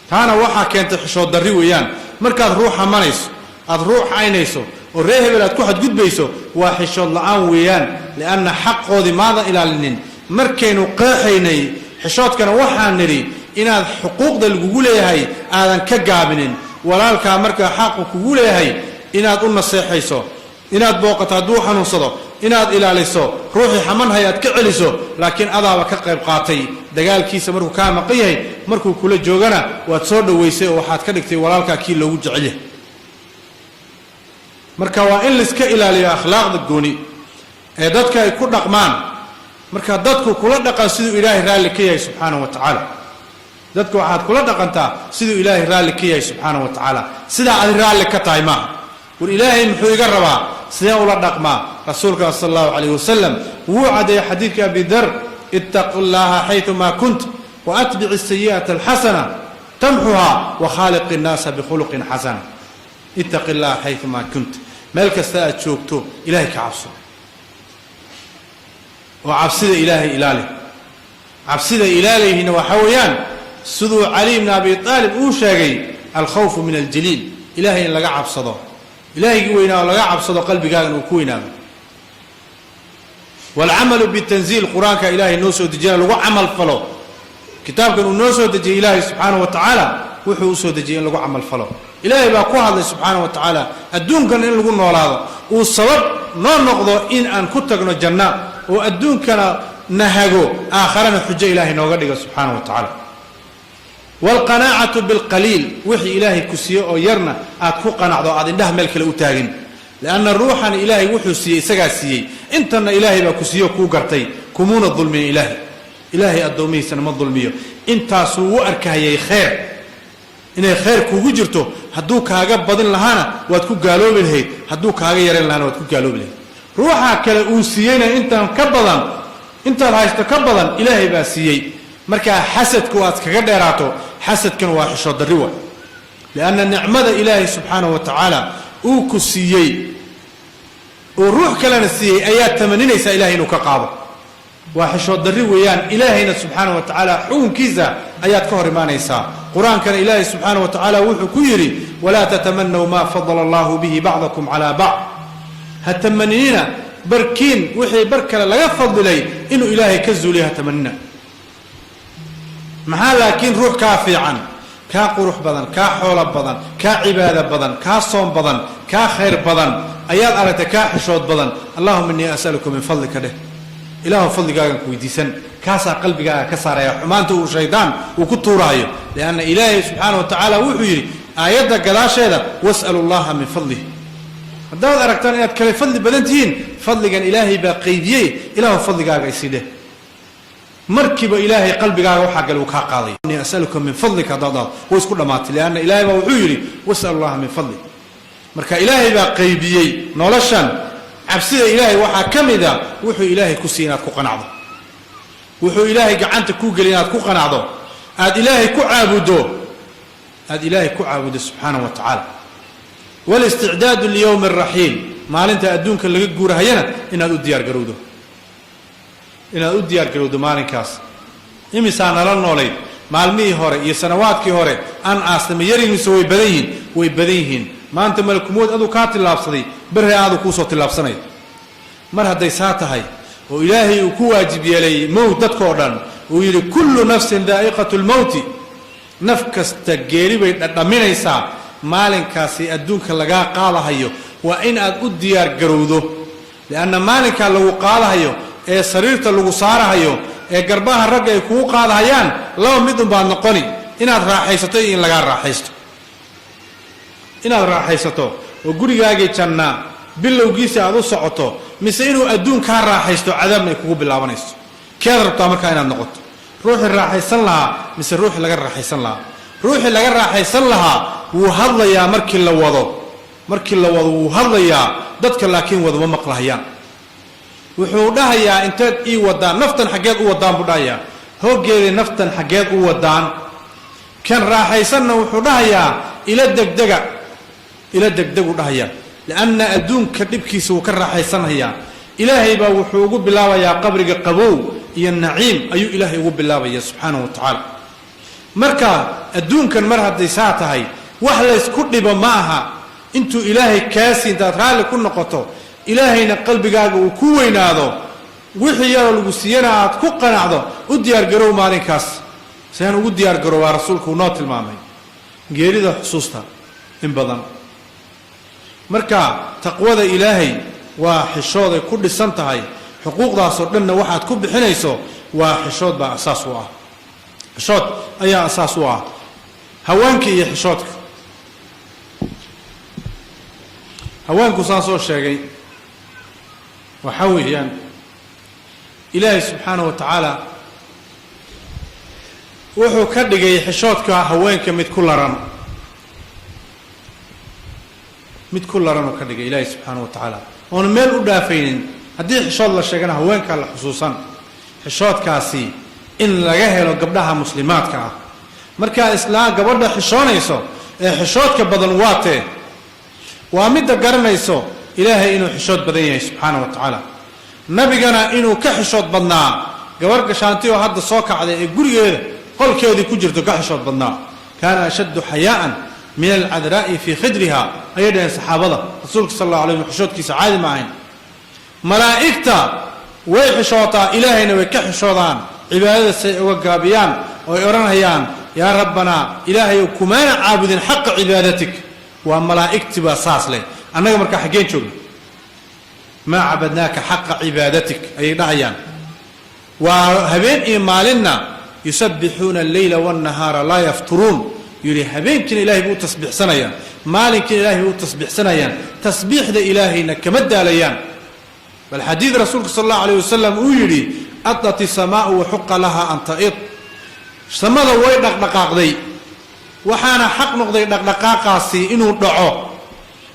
Taana waxaa keentay xishood darri weeyaan. Markaad ruux xamanayso, aad ruux caynayso oo reer hebel aad ku xadgudbayso, waa xishood la'aan weeyaan, lianna xaqoodii maadan ilaalinin. Markaynu qeexaynay xishoodkana, waxaan nidhi inaad xuquuqda lagugu leeyahay aadan ka gaabinin. Walaalkaa markaa xaqu kugu leeyahay inaad u naseexayso, inaad booqato hadduu xanuunsado, inaad ilaaliso, ruuxii xamanhay aad ka celiso. Laakiin adaaba ka qayb qaatay dagaalkiisa markuu kaa maqan yahay. Markuu kula joogana waad soo dhowaysay oo waxaad ka dhigtay walaalkaa kii loogu jecel yahay. Marka waa in laiska ilaaliyo akhlaaqda gooni ee dadka ay ku dhaqmaan. Marka dadku kula dhaqan siduu ilaahay raalli ka yahay subxaanahu wa tacaala. Dadka waxaad kula dhaqantaa siduu ilaahay raalli ka yahay subxaanahu wa tacaala, sidaa adi raalli ka tahay maaha. War ilaahay muxuu iga rabaa? Sidee ula dhaqmaa? Rasuulka sala allahu calayh wasalam wuu caddeeyey xadiidka Abi Dar: "Ittaqu llaha xaytumaa kunt, waatbic asayi'ata alxasana tamxuhaa, wakhaaliq innaasa bikhuluqin xasana." Ittaqi llaha xaytumaa kunt, meel kasta aad joogto ilahay ka cabso oo cabsida ilaahay ilaali. Cabsida ilaalayhina waxaa weeyaan siduu Cali bni Abi Aalib uu sheegay: alkhawfu min aljaliil, ilahay in laga cabsado, ilahaygii weynaa oo laga cabsado, qalbigaagana uu ku weynaado. Waalcamalu bitanziil, qur-aanka ilaahay noo soo dejiyana lagu camal falo. Kitaabkan uu noo soo dejiyey ilaahay subxaana wa tacaala wuxuu usoo dejiyey in lagu camal falo. Ilaahay baa ku hadlay subxaana wa tacaala adduunkan in lagu noolaado, uu sabab noo noqdo in aan ku tagno janna, oo adduunkana nahago, aakharana xujo ilaahay nooga dhigo subxaana wa tacaala. Waalqanaacatu bilqaliil, wixii ilaahay ku siiye oo yarna aad ku qanacdo, aad indhaha meel kale u taagin, lianna ruuxan ilaahay wuxuu siiyey isagaa siiyey. Intanna ilaahay baa ku siiye o kuu gartay, kumuuna dulmin ilaahay. Ilaahay addoomihiisana ma dulmiyo. Intaasuu u arkahayay khayr, inay khayr kuugu jirto. Hadduu kaaga badin lahaana waad ku gaaloobi lahayd, hadduu kaaga yarayn lahaana waad ku gaaloobi lahayd. Ruuxa kale uu siiyeyna intaan ka badan, intaad haysto ka badan Ilaahay baa siiyey. Markaa xasadku aad kaga dheeraato, xasadkan waa xishood darri waay. Lianna nicmada Ilaahay subxaanahu wa tacaala uu ku siiyey uu ruux kalena siiyey ayaa tamaninaysaa Ilahay inuu ka qaado. Waa xishood darri weeyaan. Ilaahayna subxaana wa tacaala xukunkiisa ayaad ka hor imaanaysaa. Qur-aankana Ilaahay subxaana wa tacaala wuxuu ku yidhi: "Walaa tatamanaw maa fadala allahu bihi bacdakum calaa bacd." Ha tamaninina barkiin wixii bar kale laga fadilay inuu Ilaahay ka zuuliyo, ha tamanina. Maxaa laakiin ruux kaa fiican, kaa qurux badan, kaa xoolo badan, kaa cibaado badan, kaa soom badan, kaa khayr badan ayaad aragtay, kaa xishood badan? "Allahuma innii asaluka min fadlika" dheh. Ilaahu fadligaagan ku weydiisan. Kaasaa qalbigaaga ka saaraya xumaanta uu shaydaan uu ku tuuraayo. Lianna Ilaahay subxaana wa tacaala wuxuu yidhi aayadda gadaasheeda: "Was'alu llaha min fadlih." Haddaad aragtaan inaad kale fadli badan tihiin, fadligan Ilaahay baa qaybiyey, Ilaahu fadligaaga isii dheh. Markiiba Ilaahay qalbigaaga waxaa gale uu kaa qaaday. "Innii asaluka min fadlika" haddaad dhahdo, way isku dhammaatay. Lianna Ilaahay baa wuxuu yidhi: "Was'alu llaha min fadlih." Marka Ilaahay baa qaybiyey noloshan. Cabsida Ilaahay waxaa ka mid a wuxuu Ilaahay ku siiy inaad ku qanacdo, wuxuu Ilaahay gacanta kuu geliy inaad ku qanacdo, aad Ilaahay ku caabuddo, aada Ilaahay ku caabuddo subxaanahu wa tacaala. Walisticdaadu liyowmi araxiil, maalinta adduunka laga guurahayana inaad u diyaar garowdo, inaad u diyaar garowdo maalinkaas. Imisaa nala noolayd maalmihii hore iyo sanawaadkii hore aan aasnama yarin mise way badan yihiin? Way badan yihiin. Maanta malakumood aduu kaa tillaabsaday, berri aadu kuusoo tillaabsanay. Mar hadday saa tahay oo Ilaahay uu ku waajib yeelay mowt dadkoo dhan, uu yidhi: "Kullu nafsin daa'iqatu lmowti", naf kasta geeri bay dhadhaminaysaa. Maalinkaasi adduunka lagaa qaadahayo waa in aad u diyaar garowdo. Lianna maalinkaa lagu qaadahayo ee sariirta lagu saarahayo ee garbaha ragga ay kugu qaadahayaan, laba mid unbaad noqoni: inaad raaxaysato iyo in lagaa raaxaysto. Inaad raaxaysato oo gurigaagii jannaa bilowgiisa aad u socoto, mise inuu adduun kaa raaxaysto, cadaabna ay kugu bilaabanayso. Keed rabtaa markaa inaad noqoto? Ruuxii raaxaysan lahaa mise ruuxii laga raaxaysan lahaa? Ruuxii laga raaxaysan lahaa wuu hadlayaa markii la wado. Markii la wado wuu hadlayaa dadka, laakiin wadama maqlahayaan. Wuxuu dhahayaa: "Inteed ii wadaan? Naftan xaggeed u wadaan?" buu dhahayaa. "Hooggeedii, naftan xaggeed u wadaan?" Kan raaxaysanna wuxuu dhahayaa: "Ila degdega, ila degdegu" dhahayaa. Lianna adduunka dhibkiisa wuu ka raaxaysanhayaa. Ilaahay baa wuxuu ugu bilaabayaa qabriga qabow iyo naciim ayuu Ilaahay ugu bilaabaya subxaanahu wa tacaala. Marka adduunkan mar hadday saa tahay, wax laysku dhibo ma aha. Intuu Ilaahay kaasi intaad raalli ku noqoto, Ilaahayna qalbigaaga uu ku weynaado, wixii yaroo lagu siiyana aad ku qanacdo, u diyaargarow maalinkaas. Seen ugu diyaargaroobaa? Rasuulku uu noo tilmaamay geerida xusuusta in badan. Marka taqwada Ilaahay waa xishooday ku dhisan tahay. Xuquuqdaasoo dhanna waxaad ku bixinayso waa xishood baa asaas u ah, xishood ayaa asaas u ah. Haweenka iyo xishoodka. Haweenku saan soo sheegay waxaa weeyaan, Ilaahay subxaanahu wa tacaala wuxuu ka dhigay xishoodka haweenka mid ku laran, mid ku laran uu ka dhigay Ilaahay subxaanahu wa tacaala, oona meel u dhaafaynin. Haddii xishood la sheegana haweenkaa la xusuusan. Xishoodkaasi in laga helo gabdhaha muslimaadka ah. Markaa islaa gabadha xishoonayso ee xishoodka badan waatee? Waa midda garanayso Ilaahay inuu xishood badan yahay subxaana wa tacaala, nabigana inuu ka xishood badnaa gabarh gashaanti oo hadda soo kacday ee gurigeeda qolkeedii ku jirto ka xishood badnaa. "Kaana ashaddu xayaa'an min alcadraa'i fii khidriha" ayay dhaheen saxaabada. Rasuulka sal alla alay slm xishoodkiisa caadi ma ahayn. Malaa'igta way xishootaa, Ilaahayna way ka xishoodaan, cibaadada say uga gaabiyaan oo ay odhanayaan: "Yaa rabbanaa, Ilaahayow, kumaana caabudin xaqa cibaadatik." Waa malaa'igti baa saas leh. Annaga markaa xaggeen joogna? "Maa cabadnaaka xaqa cibaadatik" ayay dhahayaan. Waa habeen iyo maalinna "yusabbixuuna alleyla waannahaara laa yafturuun" yidhi. Habeenkiina Ilahay buu u tasbiixsanayaan, maalinkiina Ilahay bay u tasbiixsanayaan, tasbiixda Ilaahayna kama daalayaan. Bal xadiid rasuulka sal allahu alayh wasalam uu yidhi: Adat isamaau waxuqa laha an ta'id. Samada way dhaqdhaqaaqday, waxaana xaq noqday dhaqdhaqaaqaasi inuu dhaco.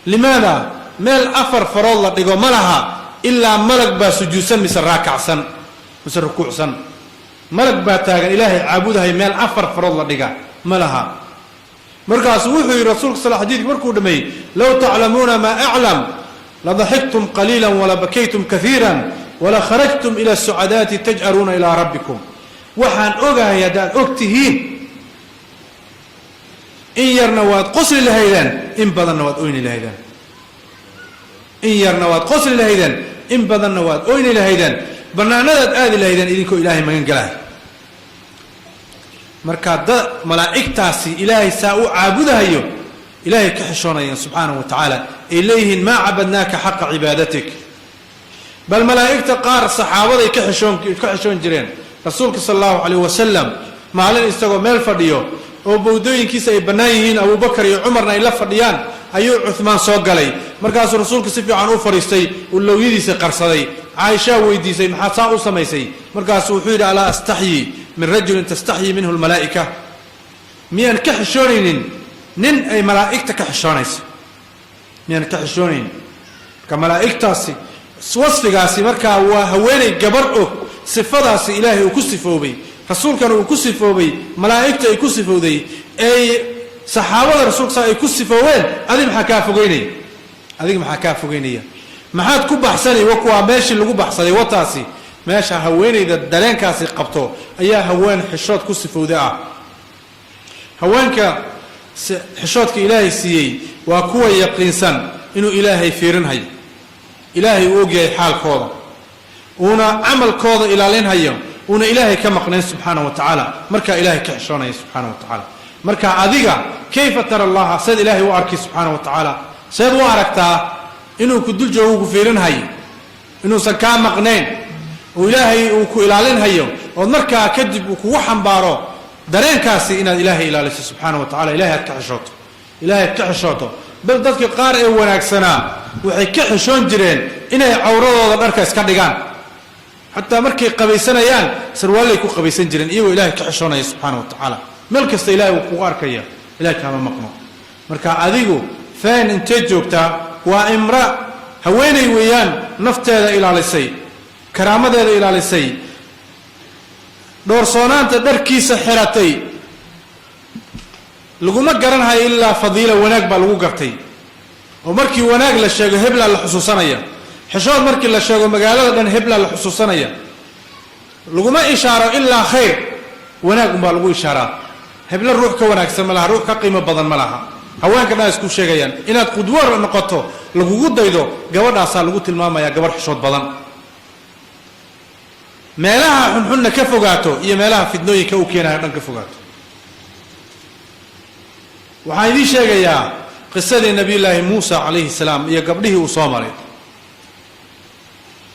Limaada? Meel afar farood la dhigo ma laha ilaa malag baa sujuudsan mise raakacsan mise rukuucsan. Malag baa taagan Ilaahay caabudahay. Meel afar farood la dhiga ma laha. Markaasuu wuxuu yidhi Rasuulka sal xadiidki markuu dhameeyey: "Low taclamuuna maa aclam ladaxiktum qaliila wala bakaytum kaiira wala kharajtum ila sucadaati taj'aruuna ilaa rabbikum." Waxaan ogahay haddaad og tihiin, in yarna waad qosli lahaydeen, in badanna waad oyni lahaydeen. In yarna waad qosli lahaydeen, in badanna waad oyni lahaydeen. Bannaanadaad aadi lahaydeen idinkoo Ilaahay magan galahay. Marka da malaa'igtaasi Ilaahay saa u caabudahayo, Ilaahay ka xishoonayaan subxaanahu wa tacaala, ay leeyihiin: "Maa cabadnaaka xaqa cibaadatik." Bal malaa'igta qaar saxaabaday ka xishoon jireen. Rasuulka sala Allahu calayh wasalam maalin isagoo meel fadhiyo oo bowdooyinkiisa ay bannaan yihiin, Abubakar iyo Cumarna ay la fadhiyaan, ayuu Cuhmaan soo galay. Markaasuu Rasuulka si fiican u fadhiistay, uu lowyadiisa qarsaday. Caaishaa weydiisay: "Maxaad saa u samaysay?" Markaasuu wuxuu yidhi: "Alaa astaxyi min rajulin tastaxyi minhu lmalaa'ika? Miyaan ka xishoonaynin nin ay malaa'igta ka xishoonayso? Miyaan ka xishoonaynin?" Marka malaa'igtaasi wasfigaasi, markaa waa haweeney gabar og sifadaasi Ilaahay uu ku sifoobay, Rasuulkana uu ku sifoobay, malaa'igta ay ku sifowday, ay saxaabada Rasuulka sa ay ku sifoobeen. Adig maxaa kaa fogeynaya? Adiga maxaa kaa fogeynaya? Maxaad ku baxsanay? Waa meeshii lagu baxsaday wataasi. Meesha haweeneyda dareenkaasi qabto ayaa haween xishood ku sifowda ah. Haweenka xishoodka Ilaahay siiyey waa kuwa yaqiinsan inuu Ilaahay fiirinhayo, Ilaahay uu ogyahay xaalkooda, uuna camalkooda ilaalinhayo, uuna Ilaahay ka maqnayn subxaana wa tacaala. Markaa Ilaahay ka xishoonaya subxaana wa tacaala. Marka adiga kayfa tara Allaha? Seed Ilaahay u arkay subxaana wa tacaala? Seed u aragtaa inuu ku dul joogo, ku fiirinhayo, inuusan kaa maqnayn, uu Ilaahay uu ku ilaalinhayo, ood markaa kadib uu kugu xambaaro dareenkaasi inaad Ilaahay ilaaliso subxaana wa tacala, Ilahay aad ka xishooto, Ilahay aad ka xishooto? Bal dadka qaar ee wanaagsanaa waxay ka xishoon jireen inay cawradooda dharka iska dhigaan. Xataa markay qabaysanayaan sarwaallay ku qabaysan jireen, iyagoo Ilahay ka xishoonaya subxaana wa tacaala. Meel kasta Ilahay uu kugu arkaya, Ilahay kaama maqno. Marka adigu feen intee joogtaa? Waa imra, haweeney weeyaan, nafteeda ilaalisay, karaamadeeda ilaalisay, dhowrsoonaanta dharkiisa xiratay. Laguma garanhayo ilaa fadiila, wanaag baa lagu gartay. Oo markii wanaag la sheego heblaa la xusuusanaya, xishood markii la sheego magaalada dhan heblaa la xusuusanaya. Laguma ishaaro ilaa khayr, wanaag unbaa lagu ishaaraa. Heblo ruux ka wanaagsan ma laha, ruux ka qiimo badan ma laha. Haweenka dhan isku sheegayaan inaad qudwo noqoto, lagugu daydo. Gabadhaasaa lagu tilmaamayaa gabadh xishood badan, meelaha xunxunna ka fogaato iyo meelaha fidnooyinka u keenayo dhan ka fogaato. Waxaan idiin sheegayaa qisadii Nabiyullaahi Muusa calayhi salaam iyo gabdhihii uu soo maray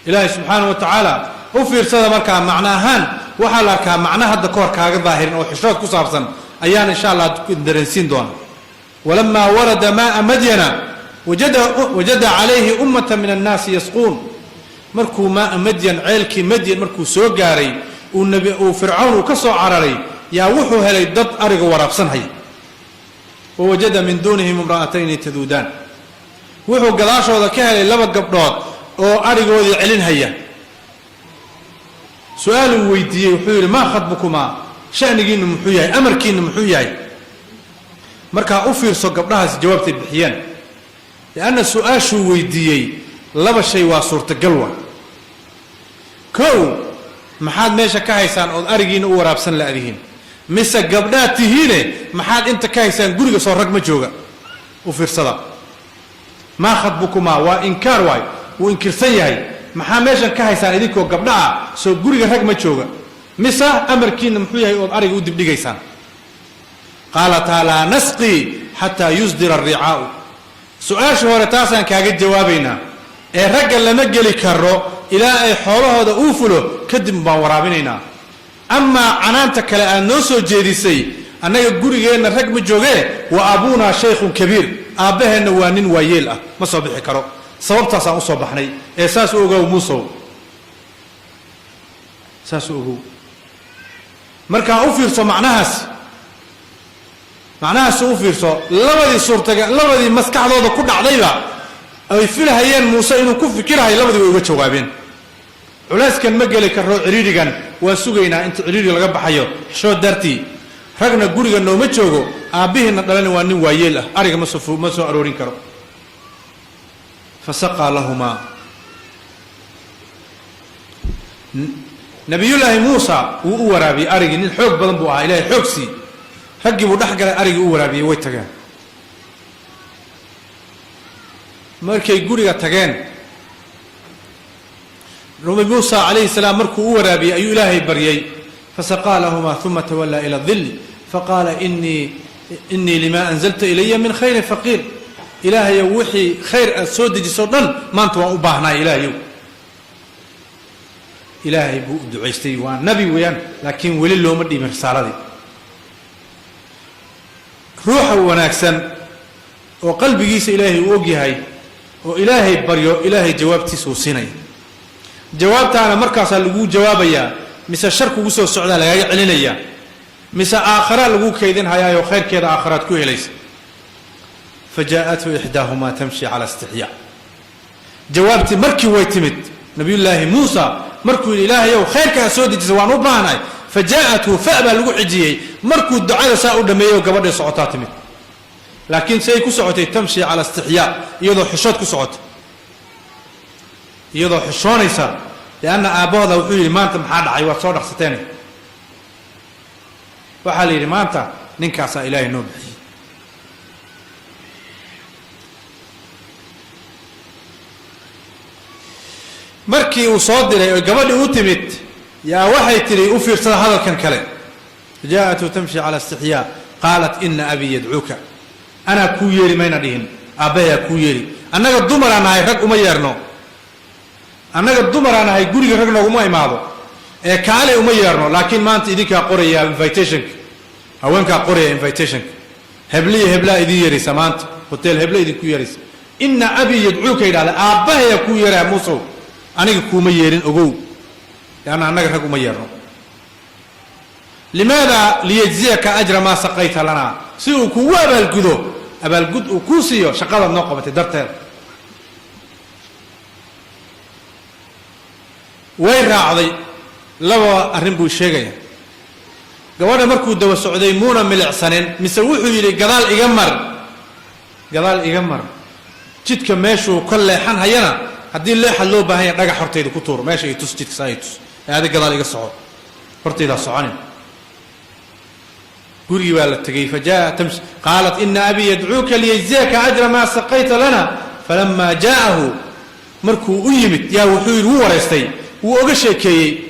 Ilaahay subxaana wa tacaala. U fiirsada markaa macno ahaan, waxaa la arkaa macno hadda kahor kaaga daahirin oo xishood ku saabsan ayaan insha Allah dareensiin doona. Walamaa warada maaa Madyana wajada calayhi ummata min annaasi yasquun. Markuu maaa Madyan, ceelkii Madyan markuu soo gaaray, uu nabi uu Fircawn uu ka soo cararay, yaa wuxuu helay dad ariga waraabsanhaya. Wawajada min duunihim imra'atayni taduudaan. Wuxuu gadaashooda ka helay laba gabdhood oo arigoodii celinhaya. Su-aaluu weydiiyey, wuxuu yidhi: "Maa khatbukumaa?" Shanigiinu muxuu yahay? Amarkiinu muxuu yahay? Markaa u fiirso gabdhahaas jawaabtay bixiyeen, lianna su-aashuu weydiiyey laba shay waa suurtagal. Waa kow: maxaad meesha ka haysaan ood arigiina u waraabsan la'dihiin? Mise gabdhaad tihiine, maxaad inta ka haysaan? Guriga soo rag ma jooga? U fiirsada. Maa khatbukumaa waa inkaar, waay wuu inkirsan yahay. Maxaa meeshan ka haysaan idinkoo gabdha ah? Soo guriga rag ma jooga? Mise amarkiina muxuu yahay ood ariga u dibdhigaysaan? Qaalataa: "Laa nasqii xataa yusdira aricaa'u." Su-aasha hore taasaan kaaga jawaabaynaa ee ragga lama geli karo ilaa ay xoolahooda uu fulo, kadib baan waraabinaynaa. Amaa canaanta kale aad noo soo jeedisay, annaga gurigeenna rag ma joogee, wa abuunaa shaykhun kabiir, aabbaheenna waa nin waayeel ah, ma soo bixi karo, sababtaasaan usoo baxnay. Ee saas u ogow, Muusow. Saas ogow. Markaa u fiirso macnahaas, macnahaas u fiirso. Labadii suurtaga, labadii maskaxdooda ku dhacdayba ay filahayeen Muuse inuu ku fikirahayo, labadii way uga jawaabeen. Culayskan ma geli karo, ciriirigan waa sugaynaa inta ciriiri laga baxayo, xishood dartii. Ragna guriga nooma joogo, aabbihiina dhalana waa nin waayeel ah, ariga ma soo aroorin karo. Fasaqaa lahumaa. Nabiyullaahi Muusa wuu u waraabiyey arigii. Nin xoog badan buu ahaa, Ilahay xoog sii. Raggii buu dhex galay, arigii u waraabiyey, way tageen. Markay guriga tageen, nabi Muusa calayhi salaam markuu u waraabiyey ayuu Ilaahay baryey. Fasaqaa lahumaa uma tawallaa ila dilli faqaala inii lima anzalta ilaya min khayrin faqiir. Ilaahayow, wixii khayr aad soo dejiso dhan maanta waan u baahnaay, Ilaahayow. Ilaahay buu u ducaystay. Waa nabi weeyaan, laakiin weli looma dhiibin risaaladii. Ruuxa wanaagsan oo qalbigiisa Ilaahay uu og yahay oo Ilaahay baryo, Ilaahay jawaabtiisa uu siinaya. Jawaabtaana markaasaa laguu jawaabayaa, mise shar kugu soo socdaa lagaaga celinayaa, mise aakharaa laguu kaydin hayaayoo khayrkeeda aakharaad ku helaysa. Fa jaa-athu ixdaahumaa tamshi cala istixyaa. Jawaabtii markii way timid. Nabiyullaahi Muusa markuu yidhi, "Ilaahayow, khayrka aad soo dejisa waan u baahnahay," fa jaa-athu, fa baa lagu xijiyey. Markuu ducada saa u dhameeyey oo gabadhay socotaa timid, laakiin say ku socotay? Tamshi cala istixyaa, iyadoo xishood ku socota, iyadoo xishoonaysa, lianna aabbahooda wuxuu yidhi, "Maanta maxaa dhacay? Waad soo dhaqsateen." Waxaa la yidhi, "Maanta ninkaasaa Ilaahay noo bixiyey." Markii uu soo diray oo gabadhii u timid, yaa waxay tidhi, u fiirsada hadalkan kale, jaa-athu tamshi cala istixyaa, qaalat ina abii yadcuuka. Anaa kuu yeeri mayna dhihin, aabbahayaa kuu yeeri. Annaga dumaraa nahay, rag uma yeerno. Annaga dumaraa nahay, guriga rag nooguma imaado ee kaale uma yeerno. Laakiin maanta idinkaa qoraya invitationka, haweenkaa qoraya invitationka. Hebliyo heblaa idin yeeraysa maanta, hotel hebla idinku yeeraysa. Ina abii yadcuuka yidhahda, aabbahayaa kuu yeeraya Muusow, aniga kuuma yeerin, ogow, leanna annaga rag uma yeerno. Limaada? Liyajziyaka ajra maa saqayta lana, si uu kugu abaalgudo, abaalgud uu kuu siiyo shaqadaad noo qabatay darteeda. Way raacday. Laba arrin buu sheegaya. Gabadha markuu daba socday muuna milicsanin, mise wuxuu yidhi, "Gadaal iga mar, gadaal iga mar." Jidka meeshuu ka leexan hayana, haddii leexad loo baahan yahay, dhagax hortayda ku tuur, meesha i tus, jidka saa i tus, ee adig gadaal iga soco, hortaydaa soconin. Gurigii baa la tegey. Fa jaa tamshi, qaalat ina abii yadcuuka liyajziyaka ajra maa saqayta lana. Falama jaa'ahu, markuu u yimid, yaa wuxuu yidhi, wuu wareystay, wuu oga sheekeeyey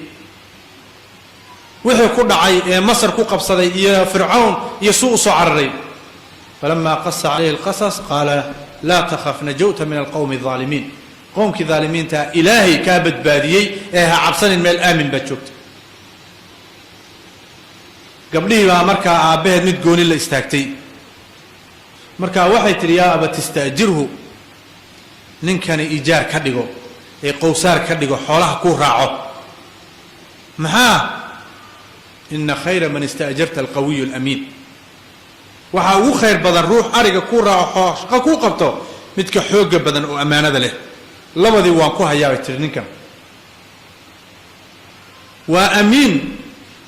wixii ku dhacay ee Masar ku qabsaday iyo Fircawn iyo suu u soo cararay. Falama qasa calayhi alqasas qaala laa takhaf, najawta min alqowmi alظaalimiin. Qowmkii dhaalimiintaa Ilaahay kaa badbaadiyey ee ha cabsanin, meel aamin baad joogta. Gabdhihii baa markaa aabbaheed mid gooni la istaagtay. Markaa waxay tidhi, "Yaa abati istaajirhu, ninkani ijaar ka dhigo ee qowsaar ka dhigo, xoolaha kuu raaco. Maxaa? Ina khayra man istaajarta alqawiyu alamiin. Waxaa ugu khayr badan ruux ariga kuu raaco, shaqo kuu qabto, midka xoogga badan oo ammaanada leh. Labadii waan ku hayaa," bay tihi. "Ninkan waa amiin,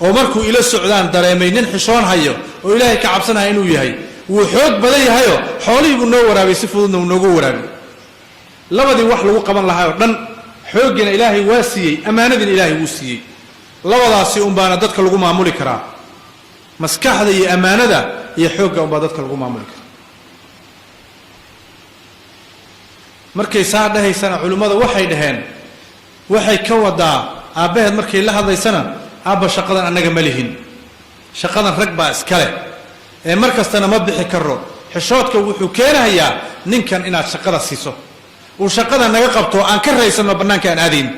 oo markuu ila socdaan dareemay nin xishoon hayo oo Ilaahay ka cabsanaya inuu yahay. Wuu xoog badan yahayo, xoolihii buu noo waraabiyey, si fududna wuu noogu waraabiyey. Labadii wax lagu qaban lahaa oo dhan, xooggiina Ilaahay waa siiyey, ammaanadiina Ilaahay wuu siiyey. Labadaasi unbaana dadka lagu maamuli karaa, maskaxda iyo ammaanada iyo xoogga unbaa dadka lagu maamuli karaa." Markay saa dhahaysana, culimmada waxay dhaheen, waxay ka wadaa aabbaheed markay la hadlaysana, "Aabba, shaqadan annaga ma lihin, shaqadan rag baa iska leh, ee mar kastana ma bixi karo. Xishoodka wuxuu keenayaa ninkan inaad shaqada siiso, uu shaqada naga qabto, aan ka raysano, bannaanka aan aadayn."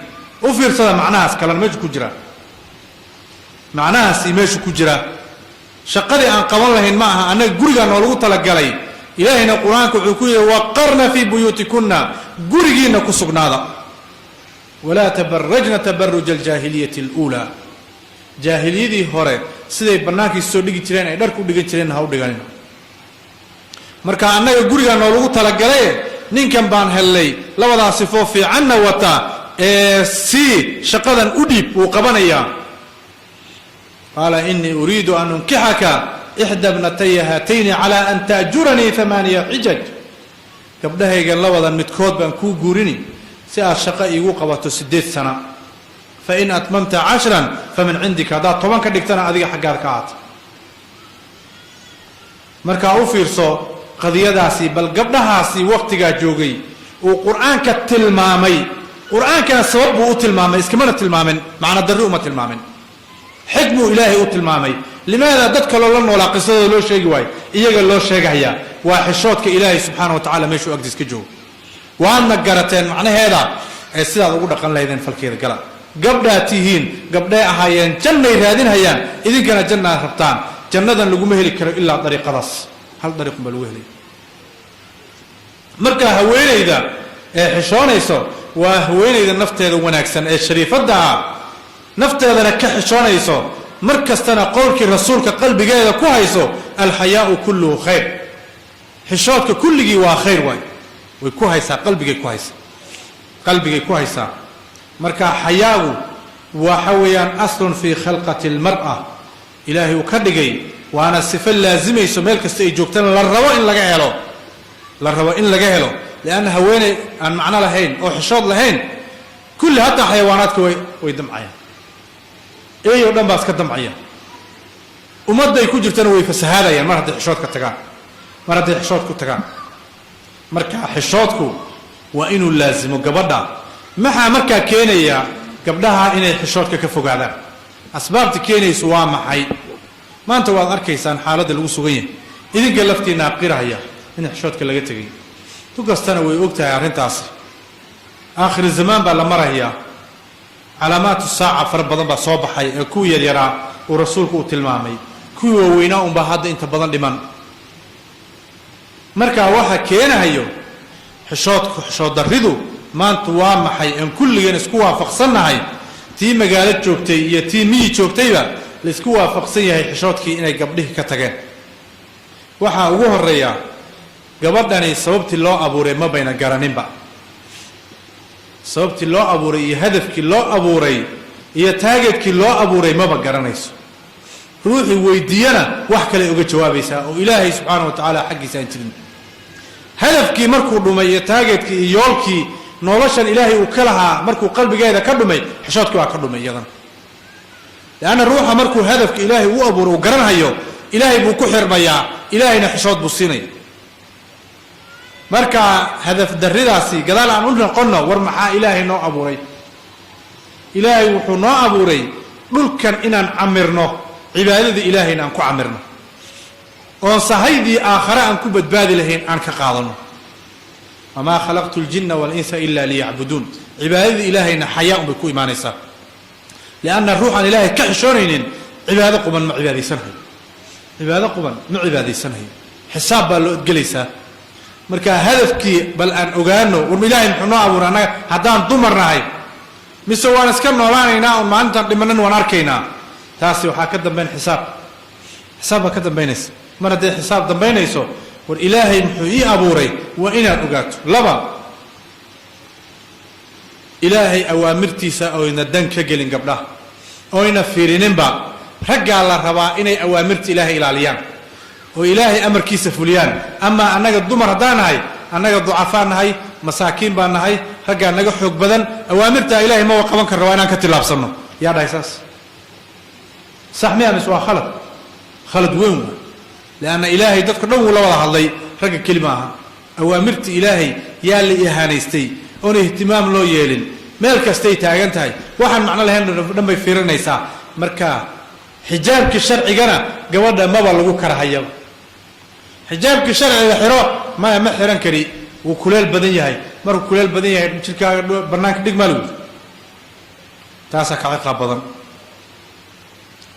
U fiirsada macnahaas kalena meeshu ku jira, macnahaasi meeshu ku jira. Shaqadii aan qaban lahayn ma aha, annaga gurigaa noolagu talagalay. Ilaahayna Qur-aanka wuxuu ku yidhi, "Waqarna fii buyuutikunna," gurigiina ku sugnaada, "walaa tabarajna tabaruja aljaahiliyati aluulaa." Jaahiliyadii hore siday bannaankiisa soo dhigi jireen ay dharka u dhigan jireenna ha u dhiganina. Marka annaga gurigaa noolagu talagalaye, ninkan baan hellay, labadaa sifoo fiicanna wata, ee sii shaqadan u dhiib, wuu qabanayaa. Qaala inii uriidu an unkixaka ixda bnataya haatayni calaa an taajuranii 8 xijaj. Gabdhahayga labadan midkood baan kuu guurini si aad shaqo iigu qabato 8 sana. Fain atmamta 10 famin cindika, haddaad 10 ka dhigtana adiga xaggaad ka ahaata. Markaa u fiirso qadiyadaasi, bal gabdhahaasi waqtigaa joogay uu Qur-aanka tilmaamay. Qur-aankana sabab buu u tilmaamay, iskamana tilmaamin, macna darri uma tilmaamin, xikmuu Ilaahay u tilmaamay. Limaada dad kaloo la noolaa qisadooda loo sheegi waayo, iyaga loo sheegahayaa? Waa xishoodka Ilaahay subxaana wa tacala meeshuu agtiis ka joogo. Waadna garateen macnaheeda ee sidaad ugu dhaqan lahaydeen falkeeda gala. Gabdhaad tihiin, gabdhay ahaayeen, jannay raadinhayaan, idinkana jannaad rabtaan. Jannadan laguma heli karo ilaa dariiqadaas, hal dariiqun baa lagu helaya. Marka haweenayda ee xishoonayso waa haweenayda nafteeda wanaagsan ee shariifadda ah, nafteedana ka xishoonayso, mar kastana qowlkii Rasuulka qalbigeeda ku hayso: "Alxayaau kulluhu khayr", xishoodka kulligii waa khayr. Waay way ku haysaa, qalbigay ku haysaa, qalbigay ku haysaa. Marka xayaagu waxa weeyaan aslun fii khalqati almar'a, Ilaahay uu ka dhigay, waana sifo laazimayso meel kasta ay joogtana la rabo in laga helo, la rabo in laga helo. Lianna haweeney aan macno lahayn oo xishood lahayn, kulli hataa xayawaanaadka way damcayaan, eey oo dhan baa iska damcaya. Ummadday ku jirtana way fasahaadayaan mar hadday xishood ka tagaan, mar hadday xishood ku tagaan. Marka xishoodku waa inuu laazimo gabadha. Maxaa markaa keenaya gabdhaha inay xishoodka ka fogaadaan? Asbaabta keenaysu waa maxay? Maanta waad arkaysaan xaaladda lagu sugan yahay, idinka laftiina aqirahaya in xishoodka laga tegay. Tu kastana way og tahay arrintaasi. Aakhir zamaan baa la marayaa, calaamaatu saaca fara badan baa soo baxay ee kuwii yaryaraa uu Rasuulku uu tilmaamay, kuwii waaweynaa unbaa hadda inta badan dhiman. Marka waxa keenahayo xishoodku, xishood darridu maanta waa maxay aan kulligeen isku waafaqsannahay? Tii magaalo joogtay iyo tii miyi joogtayba la isku waafaqsan yahay xishoodkii inay gabdhihii ka tageen. Waxaa ugu horeeya, gabadhani sababtii loo abuuray ma bayna garaninba. Sababtii loo abuuray iyo hadafkii loo abuuray iyo targetkii loo abuuray maba garanayso. Ruuxii weydiiyana wax kale uga jawaabaysaa oo Ilaahay subxaana wa tacaala xaggiisa aan jirin. Hadafkii markuu dhumay iyo targetkii iyo yoolkii noloshan Ilaahay uu ka lahaa markuu qalbigeeda ka dhumay, xishoodkii waa ka dhumay iyadana. Leanna ruuxa markuu hadafka Ilaahay u abuuro uu garanhayo, Ilaahay buu ku xirmayaa, Ilaahayna xishood buu siinaya. Marka hadaf darridaasi gadaal aan u noqonno. War maxaa Ilaahay noo abuuray? Ilaahay wuxuu noo abuuray dhulkan inaan camirno, cibaadada Ilaahayna aan ku camirno, oon sahaydii aakhare aan ku badbaadi lahayn aan ka qaadano. Wamaa khalaqtu ljinna walinsa ila liyacbuduun. Cibaadadii Ilaahayna xayaa un bay ku imaanaysaa, lianna ruuxaan Ilaahay ka xishoonaynin cibaado quban ma cibaadaysanhayo, cibaado quban ma cibaadaysanhayo, xisaab baa loo odgelaysaa. Marka hadafkii bal aan ogaano. War Ilaahay muxuu noo abuuray annaga haddaan dumar nahay? Mise waan iska noolaanaynaa oon maalintaan dhimanan waan arkaynaa? Taasi waxaa ka dambayn xisaab, xisaab baa ka dambaynaysa. Mar hadday xisaab dambaynayso, war Ilaahay muxuu ii abuuray waa inaad ogaato. Laba, Ilaahay awaamirtiisa oyna dan ka gelin gabdhaha, oyna fiirininba. Raggaa la rabaa inay awaamirta Ilaahay ilaaliyaan oo Ilaahay amarkiisa fuliyaan. Amaa annaga dumar haddaan nahay, annaga ducafaan nahay, masaakiin baan nahay, raggaa naga xoog badan. Awaamirtaa Ilahay maba qaban karno, waa inaan ka tillaabsanno. Yaa dhahay saas? Sax miya mise waa khalad? Khalad weyn waa. Lianna Ilaahay dadka dhan wuu la wada hadlay, ragga keli ma aha. Awaamirta Ilaahay yaa la ihaanaystay oon ihtimaam loo yeelin? Meel kastay taagan tahay, waxaan macno lahayn dhan bay fiirinaysaa. Marka xijaabkii sharcigana gabadha maba lagu karahayaba. Xijaabkii sharciga xiro, maya, ma xiran kari, wuu kuleel badan yahay. Markuu kuleel badan yahay, jirkaaga banaanka dhig maa lagu. Taasaa ka ciqaab badan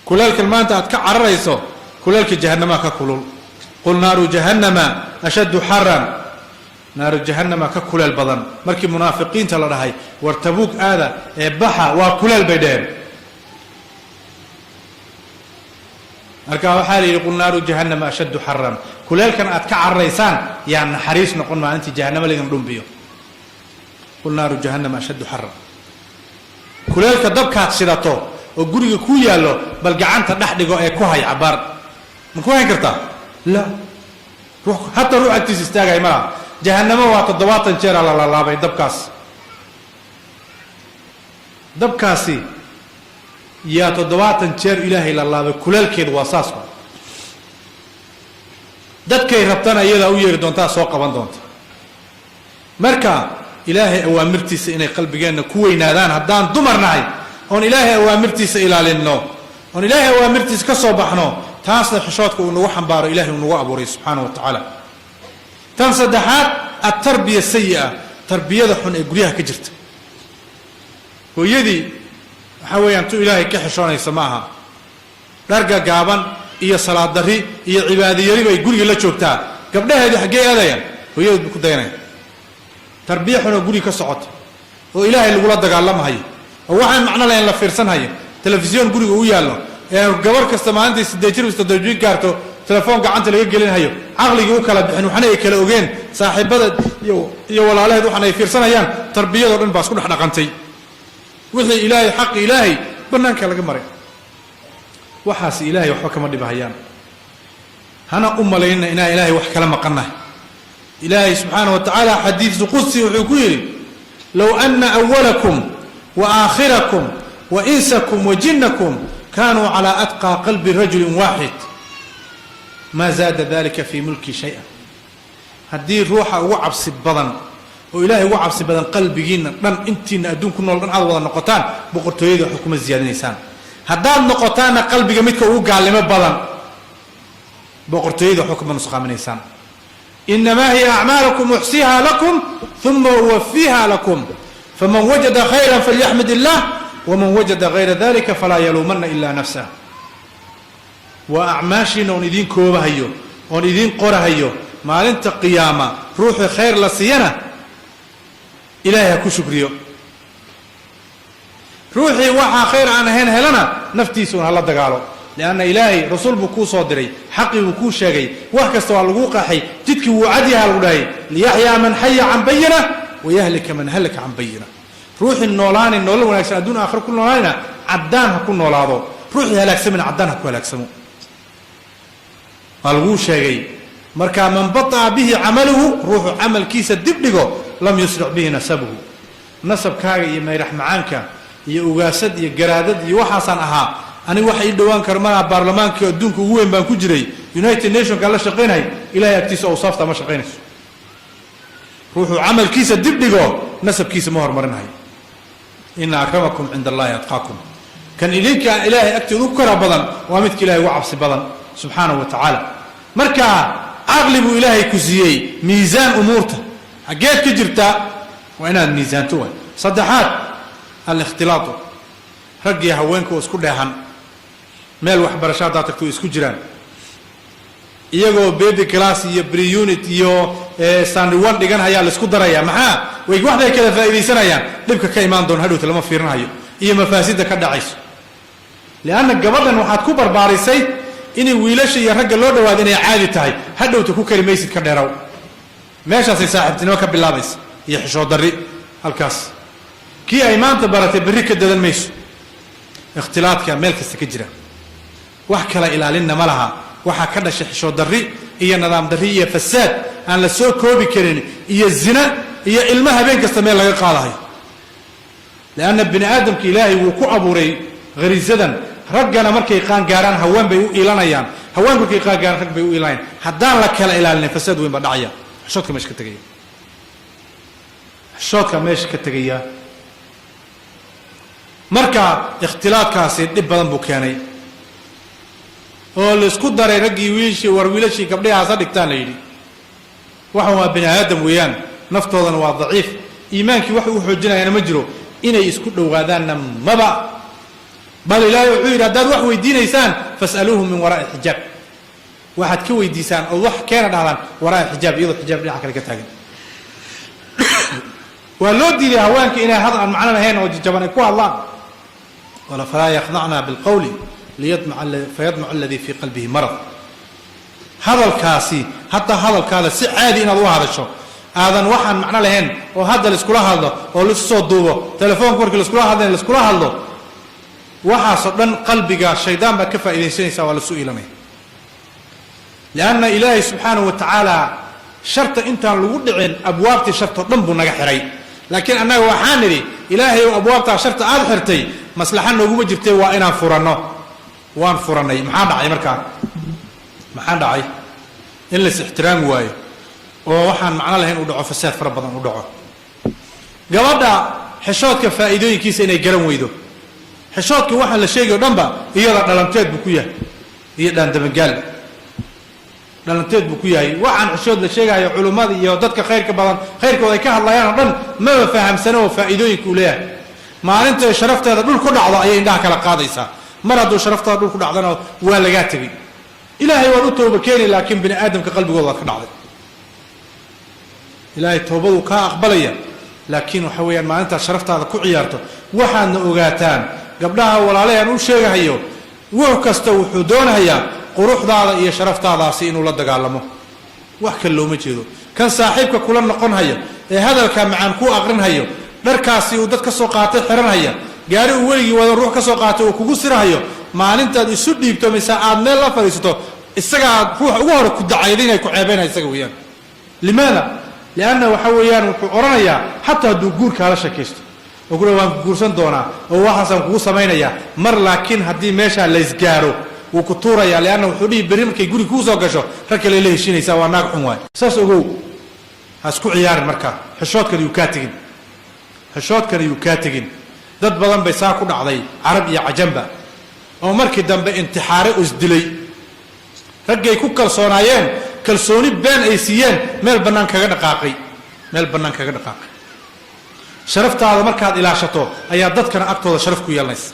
kuleelkan maanta aad ka cararayso. Kuleelka jahanamaa ka kulul. Qul naaru jahannama ashaddu xaran, naaru jahannama ka kuleel badan. Markii munaafiqiinta la dhahay war Tabuug aada ee baxa, waa kuleel bay dheheen. Marka waxaa la yidhi qul naaru jahannama ashaddu xaran, kuleelkan aad ka cararaysaan yaa naxariis noqon maalintii jahannama laydin dhumbiyo. Qul naaru jahannama ashaddu xaran, kuleelka dabkaad shidato oo guriga ku yaallo bal gacanta dhex dhigo ee ku hay cabaar, ma ku hayn kartaa? La, ruux hataa ruux agtiisa istaagay ma laha. Jahannamo waa 70 jeera la lalaabay dabkaas. Dabkaasi yaa 70 jeer Ilaahay la laabay, kuleelkeedu waa saas. Dadkay rabtana iyadaa u yeeri doontaa, soo qaban doonta. Marka Ilaahay awaamirtiisa inay qalbigeenna ku weynaadaan haddaan dumar nahay, oon Ilaahay awaamirtiisa ilaalinno, oon Ilaahay awaamirtiisa ka soo baxno, taasna xishoodka uu nagu xambaaro Ilahay uu nagu abuuray subxaana wa tacaala. Tan saddexaad, altarbiya sayi'a, tarbiyada xun ee guryaha ka jirta. Hooyadii waxaa weeyaan tu Ilaahay ka xishoonaysa ma aha. Dharga gaaban iyo salaad darri iyo cibaadiyari bay guriga la joogtaa. Gabdhaheedii xaggee aadayaan? Hooyadood bu ku dayanaya. Tarbiya xun oo guriga ka socota oo Ilaahay lagula dagaalamahayo oo waxaan macno lahayn la fiirsanhayo, telefisyon guriga u yaallo ee gabar kasta maalintai 8 jir 7 jir gaarto telefoon gacanta laga gelinhayo, caqligii u kala bixin, waxna ay kala ogeen saaxiibada iyo walaalaheed waxan ay fiirsanayaan. Tarbiyadoo dhan baa isku dhex dhaqantay. Wixii Ilaahay, xaqi Ilaahay bannaanka laga maray. Waxaas Ilaahay waxba kama dhibahayaan. Hana u malaynina inaan Ilaahay wax kala maqannahay. Ilaahay subxaana wa tacaala xadiisu qudsi wuxuu ku yidhi: low ana awalakum wa aakhirakum wa insakum wa jinnakum kanuu calaa atqaa qalbi rajulin waaxid maa zaada dalika fii mulki shay-a. Haddii ruuxa ugu cabsi badan oo Ilaahay ugu cabsi badan qalbigiina dhan, intiina adduun ku nool dhan aad wada noqotaan, boqortooyada waxba kuma siyaadinaysaan. Haddaad noqotaanna qalbiga midka ugu gaalnimo badan, boqortooyada waxba kuma nusqaaminaysaan. Inamaa hiya acmaalukum uxsiiha lakum uma uwafiiha lakum, faman wajada khayra falyaxmad illah, waman wajada gayra dalika falaa yaluumana ila nafsah. Waa acmaashiina oon idiin koobahayo oon idiin qorahayo. Maalinta qiyaama ruuxii khayr la siiyana Ilaahay ha ku shukriyo, ruuxii waxaa khayr aan ahayn helana naftiisa un hala dagaalo. Lianna Ilaahay rasuul buu kuu soo diray, xaqii buu kuu sheegay, wax kasta waa laguu qaxay, jidkii wuu cadyaha lagu dhahay: liyaxyaa man xaya can bayina wayahlika man halaka can bayina. Ruuxii noolaani nolol wanaagsan adduun aakhiro ku noolaanina caddaan ha ku noolaado, ruuxii halaagsamina caddaan ha ku halaagsamo. Waa laguu sheegay. Marka man bata'a bihi camaluhu, ruuxu camalkiisa dib dhigo, lam yusric bihi nasabuhu. Nasabkaaga iyo mayrax macaanka iyo ugaasad iyo garaadad iyo waxaasaan ahaa aniga, waxa ii dhowaan karo malaha, baarlamaanka adduunka ugu weyn baan ku jiray, United Nationka la shaqaynay, Ilahay agtiisa awsaafta ma shaqaynayso. Ruuxuu camalkiisa dib dhigo nasabkiisa ma horumarinayo. Ina akramakum cinda allahi atqaakum. Kan idinka Ilaahay agtooda u kara badan waa midka Ilahay ugu cabsi badan subxaanahu wa tacaala. Marka caqli buu Ilaahay ku siiyey, miisaan umuurta xaggeed ka jirtaa waa inaad miisaanto. Waay saddexaad, alikhtilaatu, raggiyo haweenka oo isku dheehan. Meel waxbarasho haddaad tagto way isku jiraan, iyagoo baby class iyo pre unit iyo standard one dhigan hayaa la isku daraya. Maxaa way waxbay kala faa'iidaysanayaan? Dhibka ka imaan doona hadhowta lama fiirinhayo iyo mafaasidda ka dhacayso. Lianna gabadhan waxaad ku barbaarisay inay wiilasha iyo ragga loo dhawaado inay caadi tahay. Hadhowta ku kari maysid, ka dheeraw. Meeshaasay saaxiibtinimo ka bilaabaysa iyo xishood darri. Halkaas kii ay maanta baratay berri ka dadan mayso. Ikhtilaadka meel kasta ka jira, wax kala ilaalinna ma laha. Waxaa ka dhashay xishood darri iyo nidaam darri iyo fasaad aan la soo koobi karin iyo zina iyo ilmo habeen kasta meel laga qaadahayo. Lianna bini aadamka Ilaahay wuu ku abuuray khariisadan. Raggana markay qaan gaaraan haween bay u iilanayaan, haweenku markay qaan gaaraan rag bay u iilanayaan. Haddaan la kala ilaalinin fasaad weyn baa dhacaya. Xishoodka meesha ka tegaya, xishoodka meesha ka tegaya. Marka ikhtilaadkaasi dhib badan buu keenay oo la isku daray raggii wiilshii. War wiilashii gabdhahi hasa dhigtaan la yidhi. Waxan waa bini aadam weeyaan, naftoodana waa daciif, iimaankii wax uu xoojinayana ma jiro, inay isku dhowaadaanna maba. Bal Ilaahay wuxuu yidhi: haddaad wax weydiinaysaan, fas'aluuhu min waraa'i xijaab. Waxaad ka weydiisaan ood wax keena dhahdaan waraa'i xijaab, iyadoo xijaab dhinaca kale ka taagan. Waa loo diiday haweenka inay hadal aan macno lahayn oo jajaban ay ku hadlaan. Wala falaa yakhdacna bilqawli. Liyadmaca fayadmacu aladii fii qalbihi marad. Hadalkaasi, hataa hadalkaada si caadi inaad u hadasho, aadan waxaan macno lahayn oo hadda laiskula hadlo oo laisu soo duubo telefoonka, markii laiskula hadlayn laiskula hadlo, waxaasoo dhan qalbiga shaydaan baad ka faa'iidaysanaysaa, waa lasu iilanaya. Lianna Ilaahay subxaanahu wa tacaala sharta intaan lagu dhicin abwaabtii shartoo dhan buu naga xiray, laakiin annaga waxaan nidhi, "Ilaahay ow, abwaabtaa sharta aad xirtay maslaxa nooguma jirtay, waa inaan furanno." Waan furannay. Maxaa dhacay markaa? Maxaa dhacay? In lais ixtiraami waayo oo waxaan macno lahayn u dhaco, fasaad fara badan u dhaco. Gabadha xishoodka faa'iidooyinkiisa inay garan weydo. Xishoodka waxaan la sheegay o dhan ba iyada dhalanteed buu ku yahay iyo dhaandabagaal dhalanteed buu ku yahay. Waxaan xishood la sheegayo, culummada iyo dadka khayrka badan khayrkooda ay ka hadlayaan oo dhan maba fahamsano oo faa'iidooyinka uu leeyahay. Maalintay sharafteeda dhul ku dhacdo ayay indhaha kala qaadaysaa. Mar hadduu sharaftaada dhul ku dhacdana, waa lagaa tegey. Ilaahay waad u tooba keeni, laakiin bini aadamka qalbigooda waad ka dhacday. Ilaahay toobaduu kaa aqbalaya, laakiin waxa weeyaan maalintaad sharaftaada ku ciyaarto. Waxaadna ogaataan, gabdhaha walaalahan u sheegahayo, wuxu kasta wuxuu doonahayaa quruxdaada iyo sharaftaadaasi inuu la dagaalamo. Wax kale looma jeedo. Kan saaxiibka kula noqon haya ee hadalka macaan kuu aqrinhayo, dharkaasi uu dad ka soo qaatay xiranhaya, gaari uu weligii wada ruux ka soo qaatay uu kugu sirahayo, maalintaad isu dhiibto mise aad meel la fadhiisato, isagaa ruuxa ugu hore ku dacaydinay, ku ceebeynaya isaga weeyaan. Limaada? Lianna waxa weeyaan wuxuu odhanayaa, xataa hadduu guurkaala sheekaysto oo kula "Waan ku guursan doonaa oo waxaasaan kugu samaynayaa" mar, laakiin haddii meeshaa laysgaaro wuu ku tuurayaa. Lianna wuxuu dhihi, "Berri markay guri kuu soo gasho, rag kale la heshiinaysaa, waa naag xun." Waay saas ogow, ha isku ciyaarin. Markaa xishoodkan yuu kaa tegin, xishoodkan yuu kaa tegin. Dad badan bay saa ku dhacday, Carab iyo Cajamba, oo markii dambe intixaare u isdilay. Raggay ku kalsoonaayeen, kalsooni been ay siiyeen, meel bannaan kaga dhaqaaqay, meel bannaan kaga dhaqaaqay. Sharaftaada markaad ilaashato ayaa dadkana agtooda sharaf ku yeelanaysa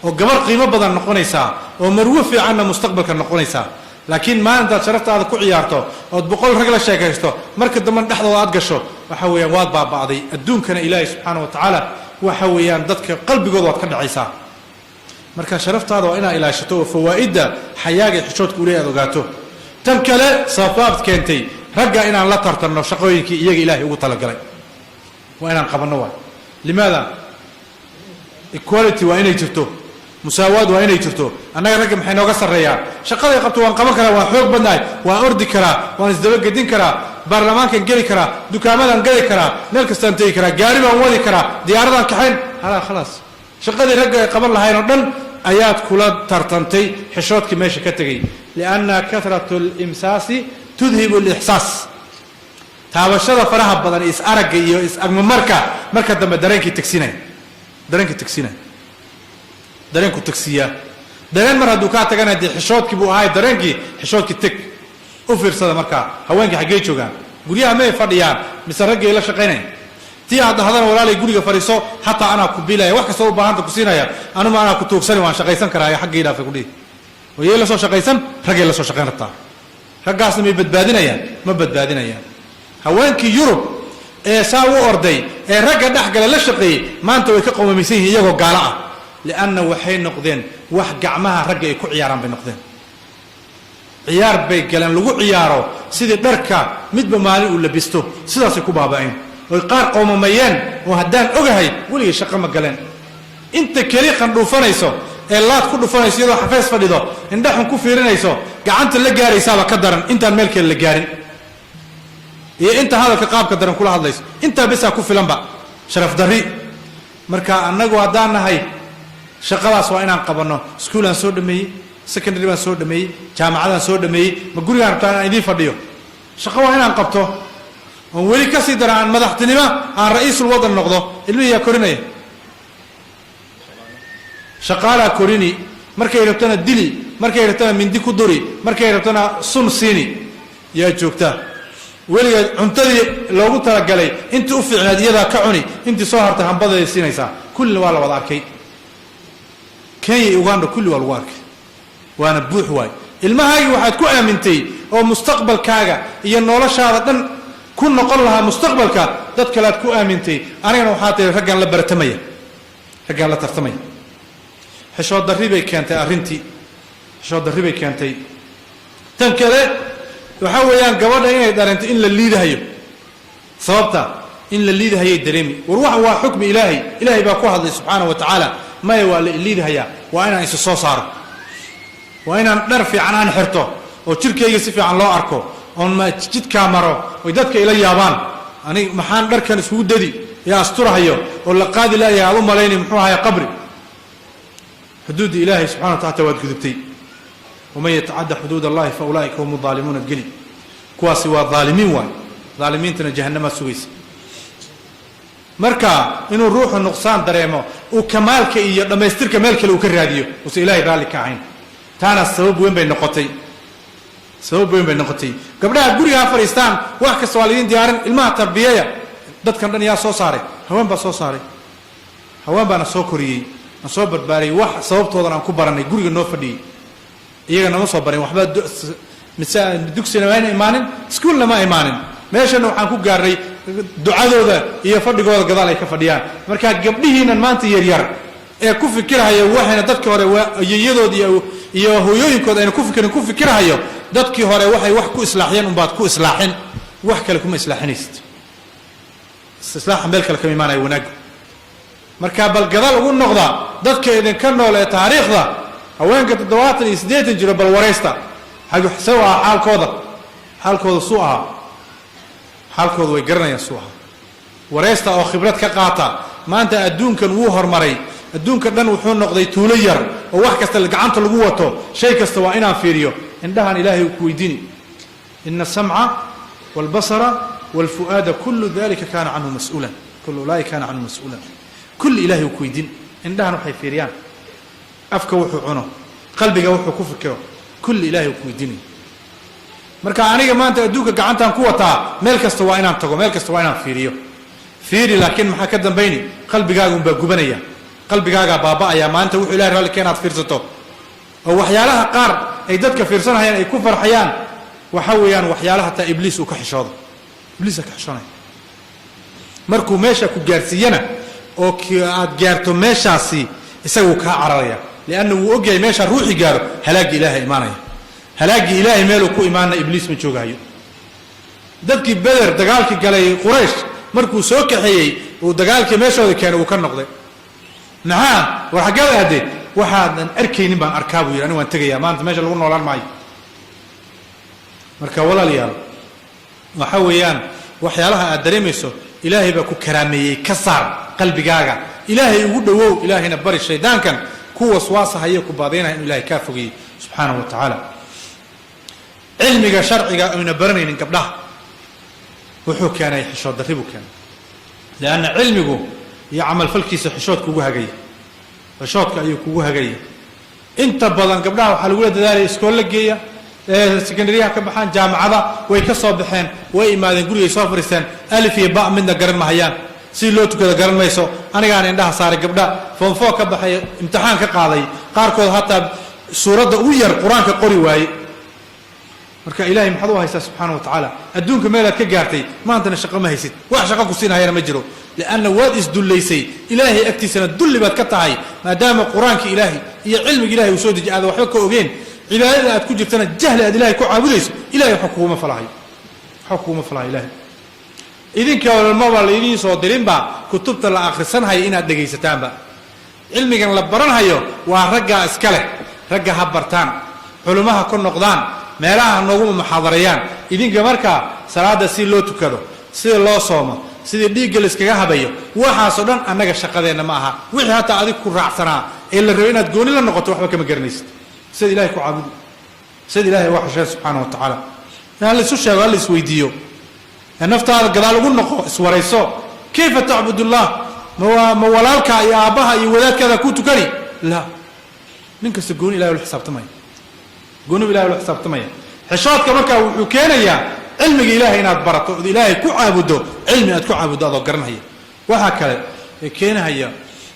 oo gabar qiimo badan noqonaysaa oo marwo fiicanna mustaqbalka noqonaysaa. Laakiin maalintaad sharaftaada ku ciyaarto ood 100 rag la sheekaysto, marka dambena dhexdooda aad gasho, waxa weeyaan waad baaba'day. Adduunkana Ilaahay subxaana wa tacaala waxa weeyaan dadka qalbigooda waad ka dhacaysaa. Marka sharaftaada waa inaad ilaashato oo fawaa'idda xayaaga iyo xishoodka ule aad ogaato. Tan kale, sababaad keentay ragga inaan la tartanno shaqooyinkii iyaga Ilaahay ugu talagalay waa inaan qabanno. Waay limaada? Equality waa inay jirto, musaawaad waa inay jirto. Annaga ragga maxay nooga sarreeyaan? Shaqaday qabto waan qaban karaa, waan xoog badnahay, waan ordi karaa, waan isdabagedin karaa, baarlamaankan geli karaa, dukaamadan geli karaa, meel kastaan tegi karaa, gaari baan wadi karaa, diyaaradaan kaxayn halaa. Khalaas, shaqadii ragga ay qaban lahayn oo dhan ayaad kula tartantay. Xishoodkii meesha ka tegay. Lianna kathratu limsaasi tudhibu lixsaas. Taabashada faraha badan, is aragga iyo is agmamarka, marka dambe dareenkii tegsinaya, dareenkii tegsinaya, dareenku tegsiyaa. Dareen mar hadduu kaa tagana, dee xishoodkii buu ahay dareenkii, xishoodkii teg. U fiirsada markaa, haweenkii xaggey joogaan? Guryaha may fadhiyaan mise raggay la shaqaynaya? Tii aad dhahdana, "Walaalay, guriga fadhiiso, xataa anaa ku bilaya, wax kastoo u baahanta ku siinaya, anuma anaa ku tuugsani, waan shaqaysan karaa," xaggay dhaafay kudhihi. Wayay la soo shaqaysan, raggay la soo shaqayn rabtaa. Raggaasna may badbaadinayaan? Ma badbaadinayaan. Haweenkii Yurub ee saa u orday ee ragga dhex gala, la shaqeeyey, maanta way ka qowmamaysan yihiin iyagoo gaalo ah. Lianna waxay noqdeen wax gacmaha ragga ay ku ciyaaraan bay noqdeen. Ciyaar bay galeen lagu ciyaaro, sidii dharka midba maalin uu labisto, sidaasay ku baaba'een oy qaar qowmamayeen. Oo haddaan ogahay weligay shaqo ma galeen. Inta keli qandhuufanayso ee laad ku dhufanayso iyadoo xafees fadhido, indhaxun ku fiirinayso, gacanta la gaaraysaaba ka daran intaan meel kale la gaarin, iyo inta hadalka qaabka daran kula hadlayso, intaa besaa ku filanba sharaf darri. Marka annagu haddaan nahay, shaqadaas waa inaan qabanno. Iskuulaan soo dhameeyey, secondary baan soo dhameeyey, jaamacadaan soo dhameeyey, ma gurigaan rabtaa inaan idiin fadhiyo? Shaqo waa inaan qabto. Oon weli kasii dara, aan madaxtinimo, aan ra'iisul waddan noqdo. Ilmihiyaa korinaya, shaqaalaa korini. Markay rabtana dili, markay rabtana mindi ku duri, markay rabtana sun siini. Yaa joogta weligeed cuntadii loogu talagalay intii u fiicnaad iyadaa ka cuni, intii soo hartay hambadeeday siinaysaa. Kullina waa la wada arkay. Kenya iyo Uganda kulli waa lagu arkay, waana buux waay. Ilmahaagii waxaad ku aamintay oo mustaqbalkaaga iyo noloshaada dhan ku noqon lahaa mustaqbalka, dad kale aad ku aamintay. Anigana waxaa tihi, raggaan la baratamaya, raggaan la tartamaya. Xishood darri bay keentay arrintii, xishood darri bay keentay. Tan kale waxaa weeyaan gabadha inay dareento in la liidahayo. Sababta in la liidahayay dareemi. War wax waa xukmi Ilaahay, Ilaahay baa ku hadlay subxaana wa tacaala. Maya, waa la liidahayaa, waa inaan isu soo saaro, waa inaan dhar fiican aan xirto oo jirkayga si fiican loo arko, oon ma jidkaa maro oy dadka ila yaabaan. Anig maxaan dharkan iskugu dadi ee asturahayo oo la qaadi laayahay? Aad u malaynay muxuu ahay qabri. Xuduudda Ilaahay subxana wa tacala waad gudubtay. Waman yatacadda xuduud Allahi fa ulaa'ika hum daalimuun. Ad geli, kuwaasi waa daalimiin waay, daalimiintana jahannamaad sugaysa. Marka inuu ruuxu nuqsaan dareemo, uu kamaalka iyo dhammaystirka meel kale uu ka raadiyo, uusan Ilaahay raalli ka ahayn, taana sabab weyn bay noqotay, sabab weyn bay noqotay. Gabdhaha guriga ha fadhiistaan, wax kasta waa laydin diyaarin, ilmaha tarbiyaya. Dadkan dhan yaa soo saaray? Haween baa soo saaray, haween baana soo koriyey, na soo barbaariyey. Wax sababtoodan aan ku baranay guriga noo fadhiyey, iyaga nama soo barin waxba. Mise dugsina mayna imaanin, iskuulna ma imaanin. Meeshana waxaan ku gaarnay ducadooda iyo fadhigooda gadaal ay ka fadhiyaan. Marka gabdhihiinan maanta yaryar ee ku fikirhaya waxayna dadkii hore ayeeyadood iyo hooyooyinkood ayna ku fikirin ku fikirhayo, dadkii hore waxay wax ku islaaxiyeen unbaad ku islaaxin, wax kale kuma islaaxinaysid. Islaaxa meel kale kama imaanaya wanaaggu. Marka bal gadaal ugu noqda dadka idinka nool ee taariikhda, haweenka 70 iyo 80 jiro bal waraysta. Sew ahaa xaalkooda? Xaalkooda suu ahaa? Xaalkooda way garanayaan suu ahaa. Waraysta oo khibrad ka qaata. Maanta adduunkan wuu horumaray, adduunka dhan wuxuu noqday tuulo yar oo wax kasta gacanta lagu wato. Shay kasta waa inaan fiiriyo. Indhahan Ilaahay uu ku weydiini. Ina asamca wاlbasara wاlfu'aada kulu dalika kana canhu mas-uulan, kulu ulaa'ika kana canhu mas-uulan. Kulli Ilahay uu ku weydiin. Indhahan waxay fiiriyaan, afka wuxuu cuno, qalbiga wuxuu ku fikiro, kulli Ilahay uu ku weydiinaya. Marka aniga maanta adduunka gacantaan ku wataa, meel kasta waa inaan tago, meel kasta waa inaan fiiriyo. Fiiri, laakiin maxaa ka dambayni? Qalbigaaga unbaa gubanaya, qalbigaagaa baaba'aya. Maanta wuxuu Ilahay raalli ka inaad fiirsato oo waxyaalaha qaar ay dadka fiirsanayaan ay ku farxayaan, waxa weeyaan waxyaalaha hataa Ibliis uu ka xishoodo. Ibliisa ka xishoonaya markuu meesha ku gaarsiiyana oo aad gaarto meeshaasi, isaguu kaa cararaya, lianna wuu ogyahay meeshaa ruuxi gaaro halaagga Ilaahay imaanaya. Halaaggii Ilaahay meeluu ku imaana Ibliis ma joogahayo. Dadkii Beder dagaalkii galay, Quraysh markuu soo kaxeeyey, uu dagaalkii meeshooda keenay, uu ka noqday. Maxaa war xaggeed aadee? Waxaadan arkaynin baan arkaa, buu yidhi. Anigu waan tegayaa, maanta meesha lagu noolaan maayo. Marka walaalayaal, waxa weeyaan waxyaalaha aad dareemayso Ilaahay baa ku karaameeyey. Ka saar qalbigaaga, Ilaahay ugu dhowow, Ilaahayna bari. Shaydaankan ku waswaasahaya, ku baadaynaya, inuu Ilahay kaa fogeeyey subxaanahu wa tacaala. Cilmiga sharciga ayna baranaynin gabdhaha wuxuu keenay xishood darri buu keenay, lianna cilmigu iyo camalfalkiisa xishood kugu hagaya, xishoodka ayuu kugu hagaya. Inta badan gabdhaha waxaa lagula dadaalaya iskool la geeya, secondaryyaha ka baxaan, jaamacada way ka soo baxeen, way imaadeen, gurigay soo fadhiisteen, alif iyo ba midna garan mahayaan, si loo tukada garan mayso. Anigaan indhaha saaray gabdha form 4 ka baxay, imtixaan ka qaaday, qaarkood hataa suuradda ugu yar Qur-aanka qori waaye. Marka Ilahay maxaad u haysaa subxaana wa tacaala? Adduunka meelaad ka gaartay, maantana shaqo ma haysid, wax shaqo ku siinahayana ma jiro, lianna waad isdullaysay. Ilaahay agtiisana dulli baad ka tahay, maadaama Qur-aanka Ilaahay iyo cilmiga Ilahay uu soo deji aada waxba ka ogeen, cibaadada aad ku jirtana jahli aad Ilahay ku caabudayso. Ilahay waxba kuguma falahayo, waxba kuguma falahayo. Ilahay idinka maba laydiin soo dirinba kutubta la akhrisanhayo inaad dhegaysataanba. Cilmigan la baranhayo waa raggaa iska leh. Ragga ha bartaan, culumaha ku noqdaan, meelaha ha noogu muxaadarayaan. Idinka markaa salaada si loo tukado, sida loo soomo, sidii dhiigga layskaga habayo, waxaasoo dhan annaga shaqadeenna ma aha. Wixii hataa adig ku raacsanaa ee la rabay inaad gooni la noqoto, waxba kama garanaysid. Sida Ilahay ku caabudi, sida Ilahay uga xusheyn subxaana wa tacaala, ha la isu sheego, ha la isweydiiyo. Naftaada gadaal ugu noqo, iswarayso. Kayfa tacbud Allah? Ma walaalka iyo aabbaha iyo wadaadkaada ku tukani? La, nin kasta gooni Ilahay ula xisaabtamaya, goonibu Ilahay ula xisaabtamaya. Xishoodka markaa wuxuu keenayaa cilmiga Ilahay inaad barato ood Ilaahay ku caabuddo, cilmi aad ku caabuddo adoo garanhaya. Waxaa kale ee keenahaya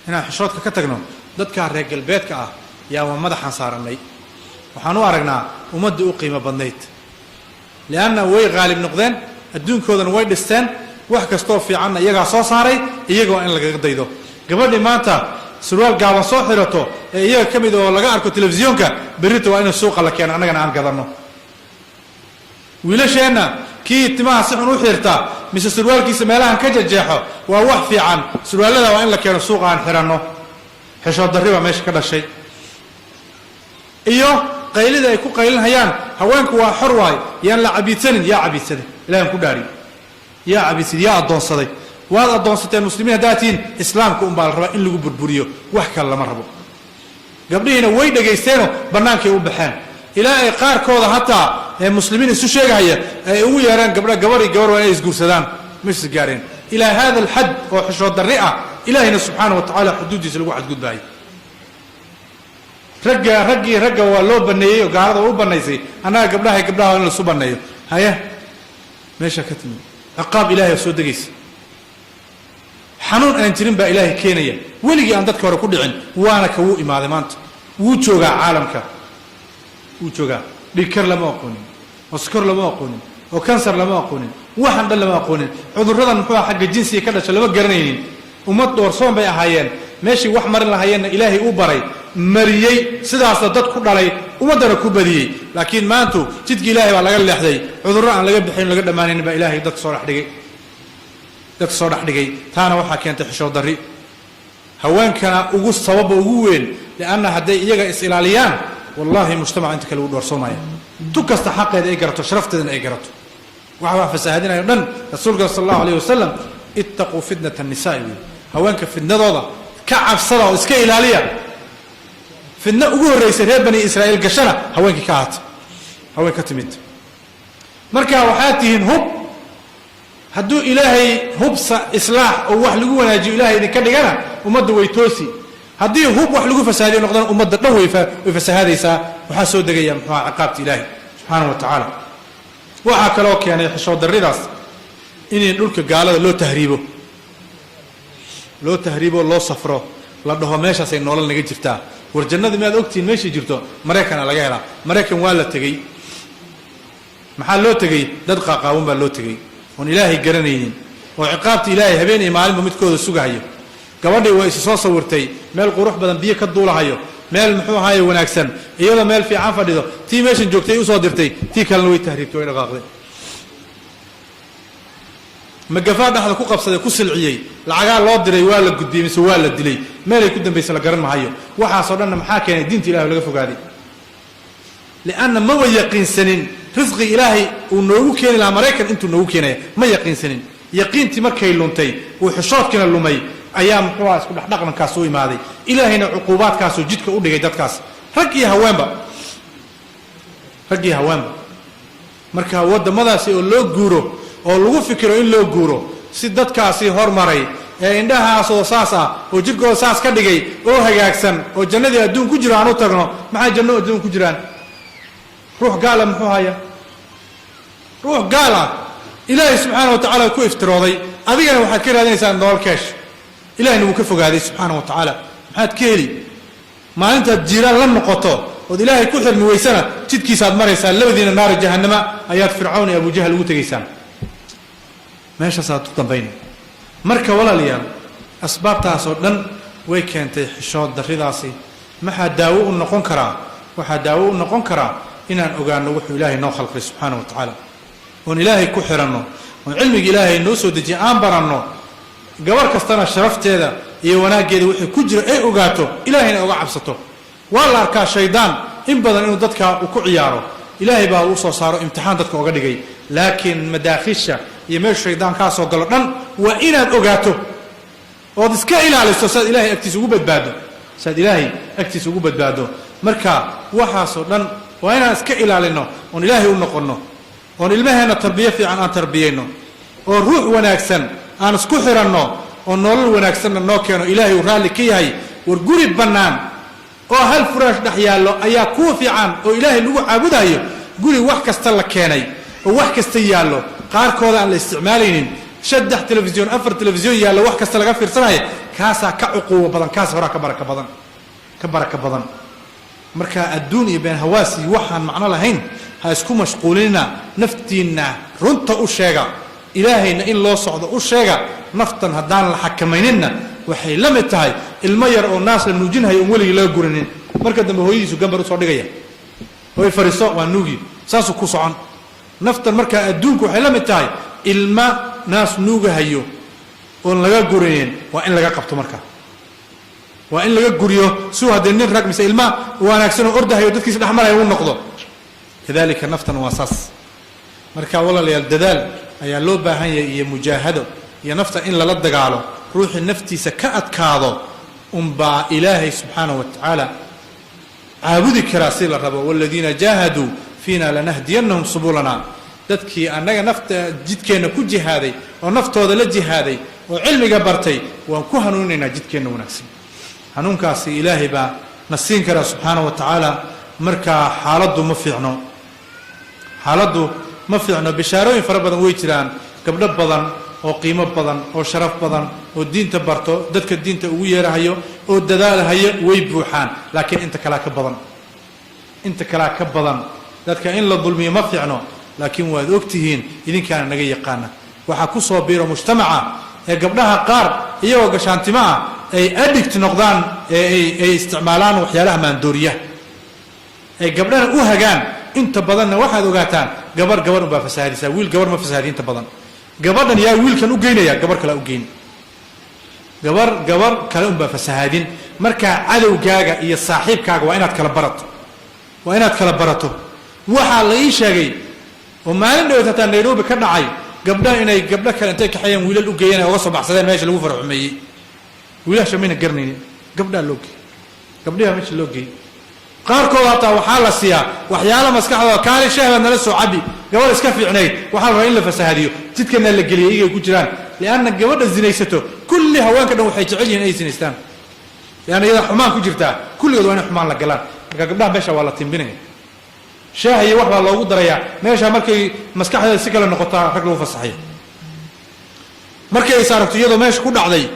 inaan xishoodka ka tagno, dadkaa reer galbeedka ah yaa waa madaxaan saarannay. Waxaan u aragnaa ummaddii u qiimo badnayd, lianna way qaalib noqdeen, adduunkoodana way dhisteen, wax kastoo fiicanna iyagaa soo saaray, iyagoo in lagaga daydo. Gabadhii maanta Surwaal gaaban soo xirato ee iyaga ka mid oo laga arko telefisyoonka, berrita waa in suuqa la keeno, annagana aan gadanno. Wiilasheenna kii timaha si xun u xirta mise surwaalkiisa meelahan ka jejeexo, waa wax fiican, surwaallada waa in la keeno suuqa, aan xiranno. Xishood darri baa meesha ka dhashay iyo qaylida ay ku qaylinhayaan haweenku waa xor waay, yaan la cabiidsanin. Yaa cabiidsaday? Ilahan ku dhaariy, yaa cabiidsaday? Yaa addoonsaday? Waad addoonsateen muslimiin haddaad tihiin. Islaamka unbaa la rabaa in lagu burburiyo, wax kale lama rabo. Gabdhihiina way dhagaysteenoo bannaankay u baxeen, ilaa ay qaarkooda hataa ee muslimiin isu sheegahaya ay ugu yeereen gabdha, gabar iyo gabar waa inay isguursadaan. Ma is gaareen ilaa hada alxad oo xishood darri ah. Ilaahayna subxaana wa tacaala xuduuddiisa lagu xadgudbaayay. Ragga, raggii ragga waa loo baneeyey oo gaalada waa u banaysay. Annaga gabdhaha, gabdhaha waa in lasu baneeyo. Haya, meeshaa ka timid ciqaab ilahay oo soo degaysa, xanuun aan jirin baa ilaahay keenaya, weligii aan dadka hore ku dhicin. Waana ka wuu imaaday, maanta wuu joogaa, caalamka wuu joogaa. Dhigkar lama aqoonin, oo sokor lama aqoonin, oo kansar lama aqoonin, waxaan dhan lama aqoonin. Cudurradan muxuu aha xagga jinsiga ka dhasha lama garanaynin. Ummad doorsoon bay ahaayeen. Meeshii wax marin lahayeenna ilaahay u baray, mariyey, sidaasna dad ku dhalay, ummaddana ku badiyey. Laakiin maantu jidka ilaahay baa laga leexday. Cudurro aan laga bixin, laga dhammaanaynin baa ilaahay dadka soo dhexdhigay, dadka soo dhexdhigay. Taana waxaa keentay xishood darri, haweenkana ugu sababa ugu weyn, lianna hadday iyaga is ilaaliyaan, wallahi mujtamaca inta kale wuu dhoorsoomaya. Tu kasta xaqeeda ay garato, sharafteedana ay garato. Waxa wax fasaahadinayo dhan, rasuulka sal allahu alayh wasalam "Ittaquu fitnata annisa'i" wiy, haweenka fitnadooda ka cabsada oo iska ilaaliya. Fitno ugu horraysay reer Bani Israa'iil gashana haweenkii ka ahaatay, haween ka timid. Marka waxaad tihiin hub. Hadduu ilaahay hubsa islaax oo wax lagu wanaajiyo ilahay idinka dhigana, ummadda way toosi. Haddii hub wax lagu fasahaadiyo noqdana, ummadda dhan way fasahaadaysaa. Waxaa soo degaya muxuuha ciqaabta ilaahi subxaana wa tacaala. Waxaa kaloo keenay xishood darridaas inay dhulka gaalada loo tahriibo, loo tahriibo, loo safro, la dhaho meeshaasay nolol naga jirtaa. War jannada miyaad ogtihiin meeshay jirto? Maraykana laga helaa. Maraykan waa la tegey. Maxaa loo tegey? Dad qaaqaawan baa loo tegey oon ilaahay garanaynin, oo ciqaabta ilaahay habeen iyo maalinba midkooda sugahayo. Gabadhii waa isu soo sawirtay meel qurux badan, biyo ka duulahayo, meel muxuu ahaaye wanaagsan, iyadoo meel fiican fadhido. Tii meeshan joogtay usoo dirtay, tii kalena way tahriibtay, way dhaqaaqday. Magafaa dhexda ku qabsaday, ku silciyey. Lacagaa loo diray, waa la gudbiyey mise waa la dilay, meelay ku dambaysa la garan mahayo. Waxaasoo dhanna maxaa keenay? Diinta ilahi laga fogaaday, lianna maba yaqiinsanin risqi ilaahay uu noogu keeni lahaa Maraykan intuu noogu keenaya. Ma yaqiinsanin. Yaqiintii markay luntay, uu xishoodkiina lumay, ayaa muxuu aha isku dhexdhaqankaas u imaaday. Ilaahayna cuquubaadkaasuu jidka u dhigay dadkaas, rag iyo haweenba, rag iyo haweenba. Marka waddamadaasi oo loo guuro oo lagu fikiro in loo guuro si dadkaasi hormaray ee indhahaasoo saas ah oo jidhkooda saas ka dhigay oo hagaagsan oo jannadii adduun ku jiro aan u tagno. Maxaa janno adduun ku jiraan? Ruux gaala muxuu haya? Ruux gaal ah ilaahay subxaana wa tacaala ku iftirooday, adigana waxaad ka raadinaysaa nolol keesh. Ilahayna wuu ka fogaaday subxaana wa tacaala. Maxaad ka heli maalintaad jiiraan la noqoto ood ilaahay ku xirmi weysana? Jidkiisaad maraysaa, labadiina naari jahannama ayaad Fircawn iyo Abujahal ugu tegaysaan, meeshaasaad ku dambayna. Marka walaalayaal, asbaabtaas oo dhan way keentay xishood darridaasi. Maxaa daawo u noqon karaa? Waxaa daawo u noqon karaa inaan ogaano wuxuu ilaahay noo khalqay subxaana wa tacaala, oon ilaahay ku xiranno, oon cilmiga ilaahay noo soo dejiye aan baranno. Gabar kastana sharafteeda iyo wanaaggeeda wixii ku jira ay ogaato, ilaahayna oga cabsato. Waa la arkaa shaydaan in badan inuu dadka uu ku ciyaaro. Ilaahay baa uu soo saaro, imtixaan dadka oga dhigay. Laakiin madaakhisha iyo meeshu shaydaan kaa soo galo dhan waa inaad ogaato ood iska ilaaliso, saad ilaahay agtiisa ugu badbaado, saad ilaahay agtiisa ugu badbaado. Marka waxaasoo dhan waa inaan iska ilaalino, oon ilaahay u noqonno, oon ilmaheenna tarbiyo fiican aan tarbiyayno, oo ruux wanaagsan aan isku xiranno, oo nolol wanaagsanna noo keeno ilaahay uu raalli ka yahay. War guri bannaan oo hal furaash dhex yaallo ayaa kuwa fiican oo ilaahay lagu caabudayo guri wax kasta la keenay oo wax kasta yaallo, qaarkooda aan la isticmaalaynin, saddex telefisyon, afar telefisyon yaallo, wax kasta laga fiirsanaya, kaasaa ka cuquubo badan, kaas horaa ka baraka badan, ka baraka badan. Marka adduun iyo been hawaas iyo waxaan macno lahayn ha isku mashquulinina. Naftiinna runta u sheega, ilaahayna in loo socdo u sheega. Naftan haddaan la xakamayninna, waxay la mid tahay Ilmo yar oo naas la nuujinhayo oon weligii laga gurinin, marka dambe hooyadiisu gambar usoo dhigaya, hooy fariiso, waa nuugi, saasuu ku socon naftan. Markaa adduunku waxay la mid tahay ilma naas nuugahayo oon laga gurinin. Waa in laga qabto, marka waa in laga guriyo suu haddee nin rag mise ilma wanaagsan oo ordahayo dadkiisa dhexmaraya u noqdo. Kadalika naftan waa saas. Marka walaalayaal, dadaal ayaa loo baahan yahay iyo mujaahado iyo nafta in lala dagaalo. Ruuxii naftiisa ka adkaado unbaa Ilaahay subxaanahu wa tacaala caabudi karaa si la rabo. والذين جاهدوا فينا لنهدينهم سبلنا. Dadkii annaga nafta jidkeenna ku jihaaday oo naftooda la jihaaday oo cilmiga bartay, waan ku hanuuninaynaa jidkeenna wanaagsan. Hanuunkaasi Ilaahay baa na siin karaa subxaanahu wa tacaala. Markaa xaaladdu ma fiicno, xaaladdu ma fiicno. Bishaarooyin fara badan way jiraan. Gabdho badan oo qiimo badan oo sharaf badan oo diinta barto, dadka diinta ugu yeerahayo oo dadaalhayo way buuxaan, laakiin inta kalaa ka badan, inta kalaa ka badan. Dadka in la dulmiyo ma fiicno, laakiin waad ogtihiin, idinkaana naga yaqaana. Waxaa ku soo biiro mujtamaca ee gabdhaha qaar iyagoo gashaantimo ah ay addict noqdaan, ee ay isticmaalaan waxyaalaha maandooriyaha, ay gabdhana u hagaan. Inta badanna waxaad ogaataan gabar gabar unbaa fasahaadisaa, wiil gabar ma fasahaadi inta badan. Gabadhan yaa wiilkan u geynaya? Gabar kalea u geyn, gabar gabar kale unbaa fasahaadin. Markaa cadowgaaga iyo saaxiibkaaga waa inaad kala barato, waa inaad kala barato. Waxaa la ii sheegay oo maalin dhawed hataa Nairobi ka dhacay, gabdhaha inay gabdho kale intay kaxeeyeen wiilal u geeyeen, ay oga soo baxsadeen meesha lagu faraxumeeyey. Wiilasha mayna garanaynin, gabdhaa loo geeyey, gabdhiha meesha loo geeyey. Qaarkood hataa waxaa la siiyaa waxyaala maskaxdooda, kaali shaah baad nala soo cabi. Gabadh iska fiicnayd waxaa la rabaa in la fasahadiyo, jidkana la geliyay iyagay ku jiraan, lianna gabadha zinaysato kulli haweenka dhan waxay jecel yihiin inay zinaystaan, lianna iyada xumaan ku jirtaa. Kulligood waa inay xumaan la galaan. Marka gabdhaha meesha waa la timbinaya, shaah iyo wax baa loogu darayaa meesha. Markay maskaxdeeda si kale noqotaa rag lagu fasaxaya. Markay is aragto iyadoo meesha ku dhacday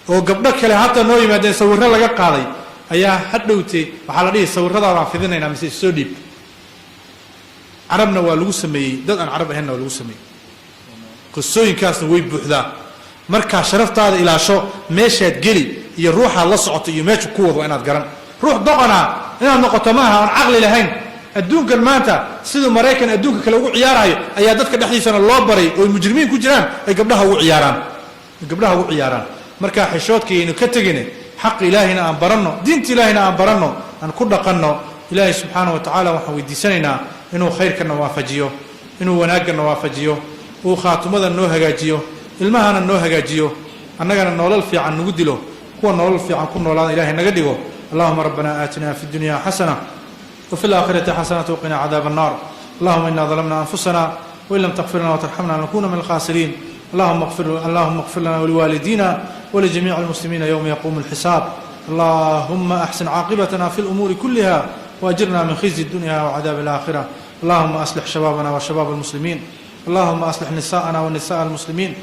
oo gabdho kale hataa noo yimaadeen, sawirro laga qaaday ayaa hadhowtay, waxaa la dhihi sawirradaadaan fidinaynaa mise issoo dhiib. Carabna waa lagu sameeyey, dad aan carab ahaynna waa lagu sameeyey. Qisooyinkaasna way buuxdaa. Markaa sharaftaada ilaasho. Meeshaad geli iyo ruuxaad la socoto iyo meesha ku wad waa inaad garan. Ruux doqona inaad noqoto maaha, oon caqli lahayn. Adduunkan maanta siduu Maraykan adduunka kale ugu ciyaarayo ayaa dadka dhexdiisana loo baray oo mujrimiin ku jiraan ay gabdhaha ugu ciyaaraan, ay gabdhaha ugu ciyaaraan. Marka xishoodkaynu ka tegine, xaq Ilaahayna aan baranno, diinta Ilaahayna aan baranno, aan ku dhaqanno. Ilaahay subxaana wa tacaala waxaan weydiisanaynaa inuu khayrkana waafajiyo, inuu wanaagana waafajiyo, uu khaatumada noo hagaajiyo, ilmahana noo hagaajiyo, annagana nolol fiican nagu dilo, kuwa nolol fiican ku noolaada Ilahay naga dhigo. اللهم ربنا آتنا في الدنيا حسنة وفي الآخرة حسنة وقنا عذاب النار. اللهم إنا ظلمنا أنفسنا وإن لم تغفر لنا وترحمنا لنكون من الخاسرين. اللهم اغفر، اللهم اغفر لنا ولوالدينا ولجميع المسلمين يوم يقوم الحساب. اللهم أحسن عاقبتنا في الأمور كلها وأجرنا من خزي الدنيا وعذاب الآخرة. اللهم أصلح شبابنا وشباب المسلمين. اللهم أصلح نساءنا ونساء المسلمين.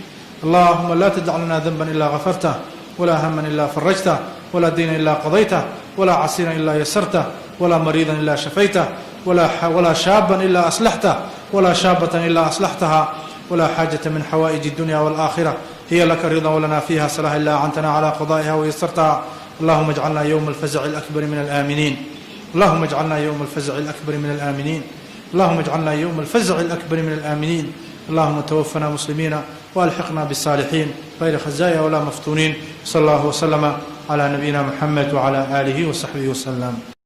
اللهم لا تدع لنا ذنبا إلا غفرته، ولا هما إلا فرجته، ولا دينا إلا قضيته، ولا عسيرا إلا يسرته، ولا مريضا إلا شفيته، ولا شابا إلا أصلحته، ولا شابة إلا أصلحتها، ولا حاجة من حوائج الدنيا والآخرة هي لك رضا ولنا فيها صلاح إلا أعنتنا على قضائها ويسرتها. اللهم اجعلنا يوم الفزع الأكبر من الآمنين. اللهم اجعلنا يوم الفزع الأكبر من الآمنين. اللهم اجعلنا يوم الفزع الأكبر من الآمنين. اللهم توفنا مسلمين والحقنا بالصالحين غير خزايا ولا مفتونين. صلى الله وسلم على نبينا محمد وعلى آله وصحبه وسلم.